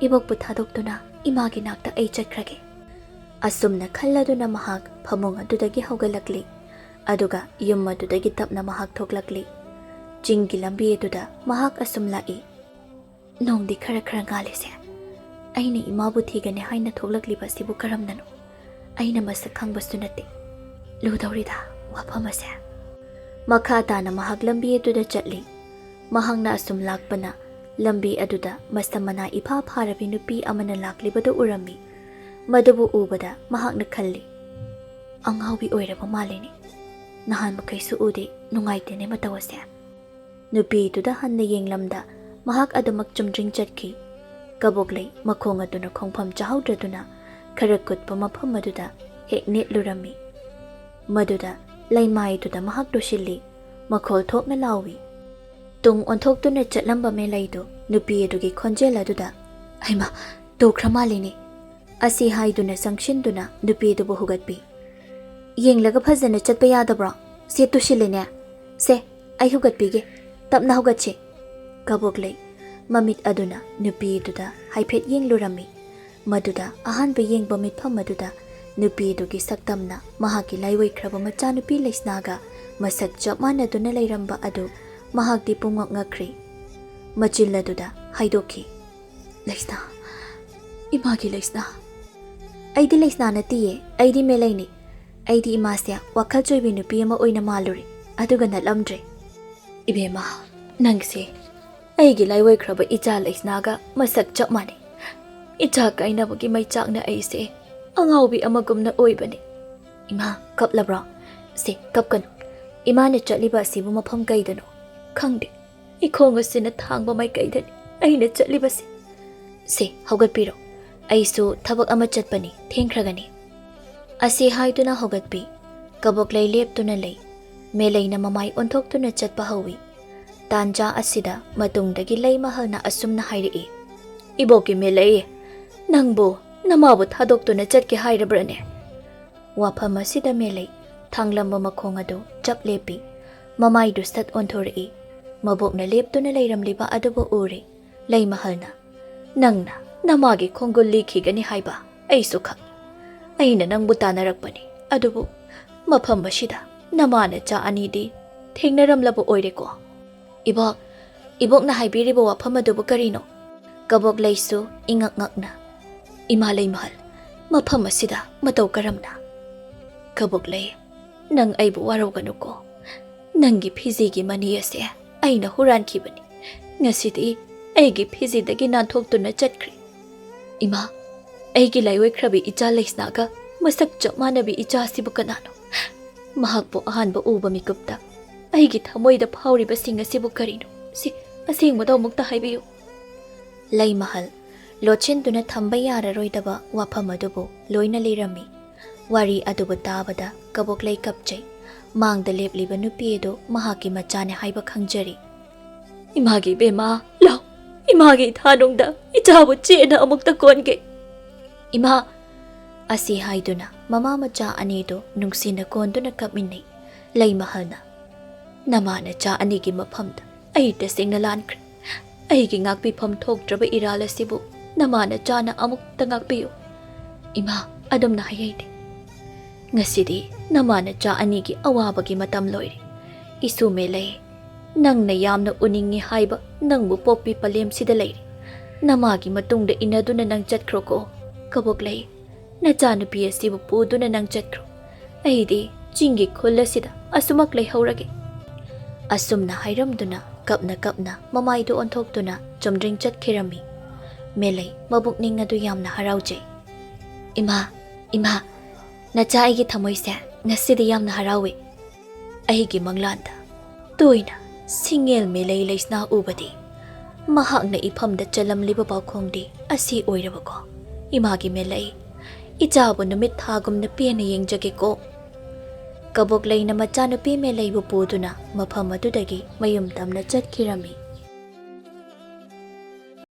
ꯏꯕꯣꯛꯄꯨ ꯊꯥꯗꯣꯛꯇꯨꯅ ꯏꯃꯥꯒꯤ ꯅꯥꯛꯇ ꯑꯩ ꯆꯠꯈ꯭ꯔꯒꯦ"꯫ ꯑꯁꯨꯝꯅ ꯈꯜꯂꯗꯨꯅ ꯃꯍꯥꯛ ꯐꯃꯨꯡ ꯑꯗꯨꯗꯒꯤ ꯍꯧꯒꯠꯂꯛꯂꯤ꯫ ꯑꯗꯨꯒ ꯌꯨꯝ ꯑꯗꯨꯗꯒꯤ ꯇꯞꯅ ꯃꯍꯥꯛ ꯊꯣꯛꯂꯛꯂꯤ꯫ ꯆꯤꯡꯒꯤ ꯂꯝꯕꯤ ꯑꯗꯨꯗ ꯃꯍꯥꯛ ꯑꯁꯨꯝ ꯂꯥꯛꯏ꯫ "ꯅꯣꯡꯗꯤ ꯈꯔ ꯈꯔ ꯉꯥꯜꯂꯤꯁꯦ꯫ ꯑꯩꯅ ꯏꯃꯥꯕꯨ ꯊꯤꯒꯅꯤ ꯍꯥꯏꯅ ꯊꯣꯛꯂꯛꯂꯤꯕ ꯑꯁꯤꯕꯨ ꯀꯔꯝꯅꯅꯣ? ꯑꯩꯅ ꯃꯁꯛ ꯈꯪꯕꯁꯨ ꯅꯠꯇꯦ꯫ ꯂꯨꯗꯧꯔꯤꯗ ꯋꯥꯐꯝ ꯑꯁꯦ"꯫ ꯃꯈꯥ ꯇꯥꯅ ꯃꯍꯥꯛ ꯂꯝꯕꯤ ꯑꯗꯨꯗ ꯆꯠꯂꯤ꯫ ꯃꯍꯥꯛꯅ ꯑꯁꯨꯝ ꯂꯥꯛꯄꯅ ꯂꯝꯕꯤ ꯑꯗꯨꯗ ꯃꯁꯝ ꯃꯅꯥ ꯏꯐꯥ ꯐꯥꯔꯕꯤ ꯅꯨꯄꯤ ꯑꯃꯅ ꯂꯥꯛꯂꯤꯕꯗꯨ ꯎꯔꯝꯃꯤ꯫ ꯃꯗꯨꯕꯨ ꯎꯕꯗ ꯃꯍꯥꯛꯅ ꯈꯜꯂꯤ, "ꯑꯉꯥꯎꯕꯤ ꯑꯣꯏꯔꯕ ꯃꯥꯜꯂꯤꯅꯦ꯫ ꯅꯍꯥꯟ ꯃꯈꯩꯁꯨ ꯎꯗꯦ, ꯅꯨꯡꯉꯥꯏꯇꯦꯅꯦ ꯃꯇꯧ ꯑꯁꯦ"꯫ ꯅꯨꯄꯤꯗꯨꯗ ꯍꯟꯅ ꯌꯦꯡꯂꯝꯗ ꯃꯍꯥꯛ ꯑꯗꯨꯃꯛ ꯆꯨꯝꯗ꯭ꯔꯤꯡ ꯆꯠꯈꯤ꯫ ꯀꯕꯣꯛꯂꯩ ꯃꯈꯣꯡ ꯑꯗꯨꯅ ꯈꯣꯡꯐꯝ ꯆꯥꯍꯧꯗ꯭ꯔꯗꯨꯅ ꯈꯔ ꯀꯨꯠꯄ ꯃꯐꯝ ꯑꯗꯨꯗ ꯍꯦꯛ ꯅꯦꯠꯂꯨꯔꯝꯃꯤ꯫ ꯃꯗꯨꯗ ꯂꯩꯃꯥꯏꯗꯨꯗ ꯃꯍꯥꯛ ꯂꯨꯁꯤꯜꯂꯤ꯫ ꯃꯈꯣꯜ ꯊꯣꯛꯅ ꯂꯥꯎꯏ꯫ ꯇꯨꯡ ꯑꯣꯟꯊꯣꯛꯇꯨꯅ ꯆꯠꯂꯝꯕ ꯃꯦꯂꯩꯗꯨ ꯅꯨꯄꯤ ꯑꯗꯨꯒꯤ ꯈꯣꯟꯖꯦꯜ ꯑꯗꯨꯗ, "ꯍꯩꯃꯥ, ꯇꯨꯈ꯭ꯔ ꯃꯥꯜꯂꯤꯅꯦ"꯫ ꯑꯁꯤ ꯍꯥꯏꯗꯨꯅ ꯆꯪꯁꯤꯟꯗꯨꯅ ꯅꯨꯄꯤ ꯑꯗꯨꯕꯨ ꯍꯧꯒꯠꯄꯤ꯫ "ꯌꯦꯡꯂꯒ ꯐꯖꯅ ꯆꯠꯄ ꯌꯥꯗꯕ꯭ꯔꯣ? ꯁꯦ ꯇꯨꯁꯤꯜꯂꯤꯅꯦ꯫ ꯁꯦ, ꯑꯩ ꯍꯧꯒꯠꯄꯤꯒꯦ꯫ ꯇꯞꯅ ꯍꯧꯒꯠꯁꯤ"꯫ ꯀꯕꯣꯛꯂꯩ ꯃꯃꯤꯠ ꯑꯗꯨꯅ ꯅꯨꯄꯤꯗꯨꯗ ꯍꯥꯏꯐꯦꯠ ꯌꯦꯡꯂꯨꯔꯝꯃꯤ꯫ ꯃꯗꯨꯗ ꯑꯍꯥꯟꯕ ꯌꯦꯡꯕ ꯃꯤꯠꯐꯝ ꯑꯗꯨꯗ ꯅꯨꯄꯤꯗꯨꯒꯤ ꯁꯛꯇꯝꯅ ꯃꯍꯥꯛꯀꯤ ꯂꯥꯏꯑꯣꯏꯈ꯭ꯔꯕ ꯃꯆꯥꯅꯨꯄꯤ ꯂꯩꯁꯅꯥꯒ ꯃꯁꯛ ꯆꯞ ꯃꯥꯟꯅꯗꯨꯅ ꯂꯩꯔꯝꯕ ꯑꯗꯨ ꯃꯍꯥꯛꯇꯤ ꯄꯨꯡꯉꯛ ꯉꯛꯈ꯭ꯔꯤ꯫ ꯃꯆꯤꯜ ꯑꯗꯨꯗ ꯍꯥꯏꯗꯣꯛꯈꯤ, "ꯂꯩꯁꯅꯥ, ꯏꯃꯥꯒꯤ ꯂꯩꯁꯅꯥ"꯫ "ꯑꯩꯗꯤ ꯂꯩꯁꯅꯥ ꯅꯠꯇꯤꯌꯦ, ꯑꯩꯗꯤ ꯃꯦꯂꯩꯅꯤ꯫ ꯑꯩꯗꯤ ꯏꯃꯥꯁꯦ ꯋꯥꯈꯜ ꯆꯣꯏꯕꯤ ꯅꯨꯄꯤ ꯑꯃ ꯑꯣꯏꯅ ꯃꯥꯜꯂꯨꯔꯦ, ꯑꯗꯨꯒ ꯅꯠꯂꯝꯗ꯭ꯔꯦ"꯫ "ꯏꯕꯦꯝꯃ, ꯅꯪꯁꯦ ꯑꯩꯒꯤ ꯂꯥꯏꯑꯣꯏꯈ꯭ꯔꯕ ꯏꯆꯥ ꯂꯩꯁꯅꯥꯒ ꯃꯁꯛ ꯆꯞ ꯃꯥꯟꯅꯩ꯫ ꯏꯆꯥ ꯀꯥꯏꯅꯕꯒꯤ ꯃꯩꯆꯥꯛꯅ ꯑꯩꯁꯦ ꯑꯉꯥꯎꯕꯤ ꯑꯃꯒꯨꯝꯅ ꯑꯣꯏꯕꯅꯤ"꯫ "ꯏꯃꯥ, ꯀꯞꯂꯕ꯭ꯔꯣ? ꯁꯦ, ꯀꯞꯀꯅꯨ꯫ ꯏꯃꯥꯅ ꯆꯠꯂꯤꯕ ꯑꯁꯤꯕꯨ ꯃꯐꯝ ꯀꯩꯗꯅꯣ? ꯈꯪꯗꯦ꯫ ꯏꯈꯣꯡ ꯑꯁꯤꯅ ꯊꯥꯡꯕ ꯃꯥꯏꯀꯩꯗꯅꯤ ꯑꯩꯅ ꯆꯠꯂꯤꯕꯁꯦ꯫ ꯁꯦ, ꯍꯧꯒꯠꯄꯤꯔꯣ꯫ ꯑꯩꯁꯨ ꯊꯕꯛ ꯑꯃ ꯆꯠꯄꯅꯤ, ꯊꯦꯡꯈ꯭ꯔꯒꯅꯤ"꯫ ꯑꯁꯤ ꯍꯥꯏꯗꯨꯅ ꯍꯧꯒꯠꯄꯤ꯫ ꯀꯕꯣꯛꯂꯩ ꯂꯦꯞꯇꯨꯅ ꯂꯩ꯫ ꯃꯦꯂꯩꯅ ꯃꯃꯥꯏ ꯑꯣꯟꯊꯣꯛꯇꯨꯅ ꯆꯠꯄ ꯍꯧꯏ꯫ ꯇꯥꯟꯖꯥ ꯑꯁꯤꯗ ꯃꯇꯨꯡꯗꯒꯤ ꯂꯩꯃꯍꯜꯅ ꯑꯁꯨꯝꯅ ꯍꯥꯏꯔꯛꯏ, "ꯏꯕꯣꯛꯀꯤ ꯃꯦꯂꯩ, ꯅꯪꯕꯨ ꯅꯃꯥꯕꯨ ꯊꯥꯗꯣꯛꯇꯨꯅ ꯆꯠꯀꯦ ꯍꯥꯏꯔꯕ꯭ꯔꯅꯦ?" ꯋꯥꯐꯝ ꯑꯁꯤꯗ ꯃꯦꯂꯩ ꯊꯥꯡꯂꯝꯕ ꯃꯈꯣꯡ ꯑꯗꯨ ꯆꯞ ꯂꯦꯞꯄꯤ꯫ ꯃꯃꯥꯏꯗꯨ ꯁꯠ ꯑꯣꯟꯊꯣꯔꯛꯏ꯫ ꯃꯕꯣꯛꯅ ꯂꯦꯞꯇꯨꯅ ꯂꯩꯔꯝꯂꯤꯕ ꯑꯗꯨꯕꯨ ꯎꯔꯦ꯫ ꯂꯩꯃꯍꯜꯅ, "ꯅꯪꯅ ꯅꯃꯥꯒꯤ ꯈꯣꯡꯒꯨꯜ ꯂꯤꯈꯤꯒꯅꯤ ꯍꯥꯏꯕ ꯑꯩꯁꯨ ꯈꯪꯏ꯫ ꯑꯩꯅ ꯅꯪꯕꯨ ꯇꯥꯟꯅꯔꯛꯄꯅꯤ, ꯑꯗꯨꯕꯨ ꯃꯐꯝ ꯑꯁꯤꯗ ꯅꯃꯥ ꯅꯆꯥ ꯑꯅꯤꯗꯤ ꯊꯦꯡꯅꯔꯝꯂꯕ ꯑꯣꯏꯔꯦꯀꯣ?" "ꯏꯕꯣꯛ, ꯏꯕꯣꯛꯅ ꯍꯥꯏꯕꯤꯔꯤꯕ ꯋꯥꯐꯝ ꯑꯗꯨꯕꯨ ꯀꯔꯤꯅꯣ?" ꯀꯕꯣꯛꯂꯩꯁꯨ ꯏꯉꯛ ꯉꯛꯅ, "ꯏꯃꯥ ꯂꯩꯃꯍꯜ, ꯃꯐꯝ ꯑꯁꯤꯗ ꯃꯇꯧ ꯀꯔꯝꯅ?" "ꯀꯕꯣꯛꯂꯩ, ꯅꯪ ꯑꯩꯕꯨ ꯋꯥꯔꯧꯒꯅꯨꯀꯣ꯫ ꯅꯪꯒꯤ ꯐꯤꯖꯤꯒꯤ ꯃꯅꯤ ꯑꯁꯦ ꯑꯩꯅ ꯍꯨꯔꯥꯟꯈꯤꯕꯅꯤ꯫ ꯉꯁꯤꯗꯤ ꯑꯩꯒꯤ ꯐꯤꯖꯤꯗꯒꯤ ꯅꯥꯟꯊꯣꯛꯇꯨꯅ ꯆꯠꯈ꯭ꯔꯦ꯫ ꯏꯃꯥ, ꯑꯩꯒꯤ ꯂꯥꯏꯑꯣꯏꯈ꯭ꯔꯕꯤ ꯏꯆꯥ ꯂꯩꯁꯅꯥꯒ ꯃꯁꯛ ꯆꯞ ꯃꯥꯟꯅꯕꯤ ꯏꯆꯥ ꯑꯁꯤꯕꯨ ꯀꯅꯥꯅꯣ? ꯃꯍꯥꯛꯄꯨ ꯑꯍꯥꯟꯕ ꯎꯕ ꯃꯤꯀꯨꯞꯇ ꯑꯩꯒꯤ ꯊꯃꯣꯏꯗ ꯐꯥꯎꯔꯤꯕꯁꯤꯡ ꯑꯁꯤꯕꯨ ꯀꯔꯤꯅꯣ? ꯁꯤ ꯑꯁꯦꯡꯕꯗꯣ ꯑꯃꯨꯛꯇ ꯍꯥꯏꯕꯤꯌꯨ꯫" ꯂꯩꯃꯍꯜ ꯂꯣꯠꯁꯤꯟꯗꯨꯅ ꯊꯝꯕ ꯌꯥꯔꯔꯣꯏꯗꯕ ꯋꯥꯐꯝ ꯑꯗꯨꯕꯨ ꯂꯣꯏꯅ ꯂꯤꯔꯝꯃꯤ꯫ ꯋꯥꯔꯤ ꯑꯗꯨꯕꯨ ꯇꯥꯕꯗ ꯀꯕꯣꯛꯂꯩ ꯀꯞꯆꯩ꯫ ꯃꯥꯡꯗ ꯂꯦꯞꯂꯤꯕ ꯅꯨꯄꯤ ꯑꯗꯨ ꯃꯍꯥꯛꯀꯤ ꯃꯆꯥꯅꯤ ꯍꯥꯏꯕ ꯈꯪꯖꯔꯤ꯫ "ꯏꯃꯥꯒꯤ ꯏꯕꯦꯝꯃ, ꯂꯥꯎ, ꯏꯃꯥꯒꯤ ꯏꯊꯥꯅꯨꯡꯗ ꯏꯆꯥꯕꯨ ꯆꯦꯠꯅ ꯑꯃꯨꯛꯇ ꯀꯣꯟꯒꯦ꯫ ꯏꯃꯥ!" ꯑꯁꯤ ꯍꯥꯏꯗꯨꯅ ꯃꯃꯥ ꯃꯆꯥ ꯑꯅꯤꯗꯨ ꯅꯨꯡꯁꯤꯅ ꯀꯣꯟꯗꯨꯅ ꯀꯞꯃꯤꯟꯅꯩ꯫ ꯂꯩꯃꯍꯜꯅ, "ꯅꯃꯥ ꯅꯆꯥ ꯑꯅꯤꯒꯤ ꯃꯐꯝꯗ ꯑꯩ ꯇꯁꯦꯡꯅ ꯂꯥꯟꯈ꯭ꯔꯦ꯫ ꯑꯩꯒꯤ ꯉꯥꯛꯄꯤꯐꯝ ꯊꯣꯛꯇ꯭ꯔꯕ ꯏꯔꯥꯜ ꯑꯁꯤꯕꯨ ꯅꯃꯥ ꯅꯆꯥꯅ ꯑꯃꯨꯛꯇ ꯉꯥꯛꯄꯤꯌꯨ꯫ ꯏꯃꯥ, ꯑꯗꯨꯝꯅ ꯍꯥꯏꯍꯩꯗꯦ꯫ ꯉꯁꯤꯗꯤ ꯅꯃꯥ ꯅꯆꯥ ꯑꯅꯤꯒꯤ ꯑꯋꯥꯕꯒꯤ ꯃꯇꯝ ꯂꯣꯏꯔꯦ꯫ ꯏꯁꯨ ꯃꯦꯂꯩ, ꯅꯪꯅ ꯌꯥꯝꯅ ꯎꯅꯤꯡꯉꯤ ꯍꯥꯏꯕ ꯅꯪꯕꯨ ꯄꯣꯛꯄꯤ ꯄꯂꯦꯝꯁꯤꯗ ꯂꯩꯔꯦ꯫ ꯅꯃꯥꯒꯤ ꯃꯇꯨꯡꯗ ꯏꯟꯅꯗꯨꯅ ꯅꯪ ꯆꯠꯈ꯭ꯔꯣꯀꯣ꯫ ꯀꯕꯣꯛꯂꯩ, ꯅꯆꯥꯅꯨꯄꯤ ꯑꯁꯤꯕꯨ ꯄꯨꯗꯨꯅ ꯅꯪ ꯆꯠꯈ꯭ꯔꯣ꯫ ꯑꯩꯗꯤ ꯆꯤꯡꯒꯤ ꯈꯨꯜ ꯑꯁꯤꯗ ꯑꯁꯨꯃꯛ ꯂꯩꯍꯧꯔꯒꯦ꯫" ꯑꯁꯨꯝꯅ ꯍꯥꯏꯔꯝꯗꯨꯅ ꯀꯞꯅ ꯀꯞꯅ ꯃꯃꯥꯏꯗꯨ ꯑꯣꯟꯊꯣꯛꯇꯨꯅ ꯆꯨꯝꯗ꯭ꯔꯤꯡ ꯆꯠꯈꯤꯔꯝꯃꯤ꯫ ꯃꯦꯂꯩ ꯃꯕꯨꯛꯅꯤꯡ ꯑꯗꯨ ꯌꯥꯝꯅ ꯍꯔꯥꯎꯖꯩ꯫ "ꯏꯃꯥ, ꯏꯃꯥ, ꯅꯆꯥ ꯑꯩꯒꯤ ꯊꯃꯣꯏꯁꯦ ꯉꯁꯤꯗꯤ ꯌꯥꯝꯅ ꯍꯔꯥꯎꯏ꯫ ꯑꯩꯒꯤ ꯃꯪꯂꯥꯟꯗ ꯇꯣꯏꯅ ꯁꯤꯡꯉꯦꯜ ꯃꯦꯂꯩ ꯂꯩꯁꯅꯥ ꯎꯕꯗꯤ ꯃꯍꯥꯛꯅ ꯏꯐꯝꯗ ꯆꯜꯂꯝꯂꯤꯕ ꯄꯥꯎꯈꯣꯡꯗꯤ ꯑꯁꯤ ꯑꯣꯏꯔꯕꯀꯣ꯫ ꯏꯃꯥꯒꯤ ꯃꯦꯂꯩ, ꯏꯆꯥꯕꯨ ꯅꯨꯃꯤꯠ ꯊꯥꯒꯨꯝꯅ ꯄꯦꯟꯅ ꯌꯦꯡꯖꯒꯦꯀꯣ꯫" ꯀꯕꯣꯛꯂꯩꯅ ꯃꯆꯥꯅꯨꯄꯤ ꯃꯦꯂꯩꯕꯨ ꯄꯨꯗꯨꯅ ꯃꯐꯝ ꯑꯗꯨꯗꯒꯤ ꯃꯌꯨꯝ ꯇꯝꯅ ꯆꯠꯈꯤꯔꯝꯃꯤ꯫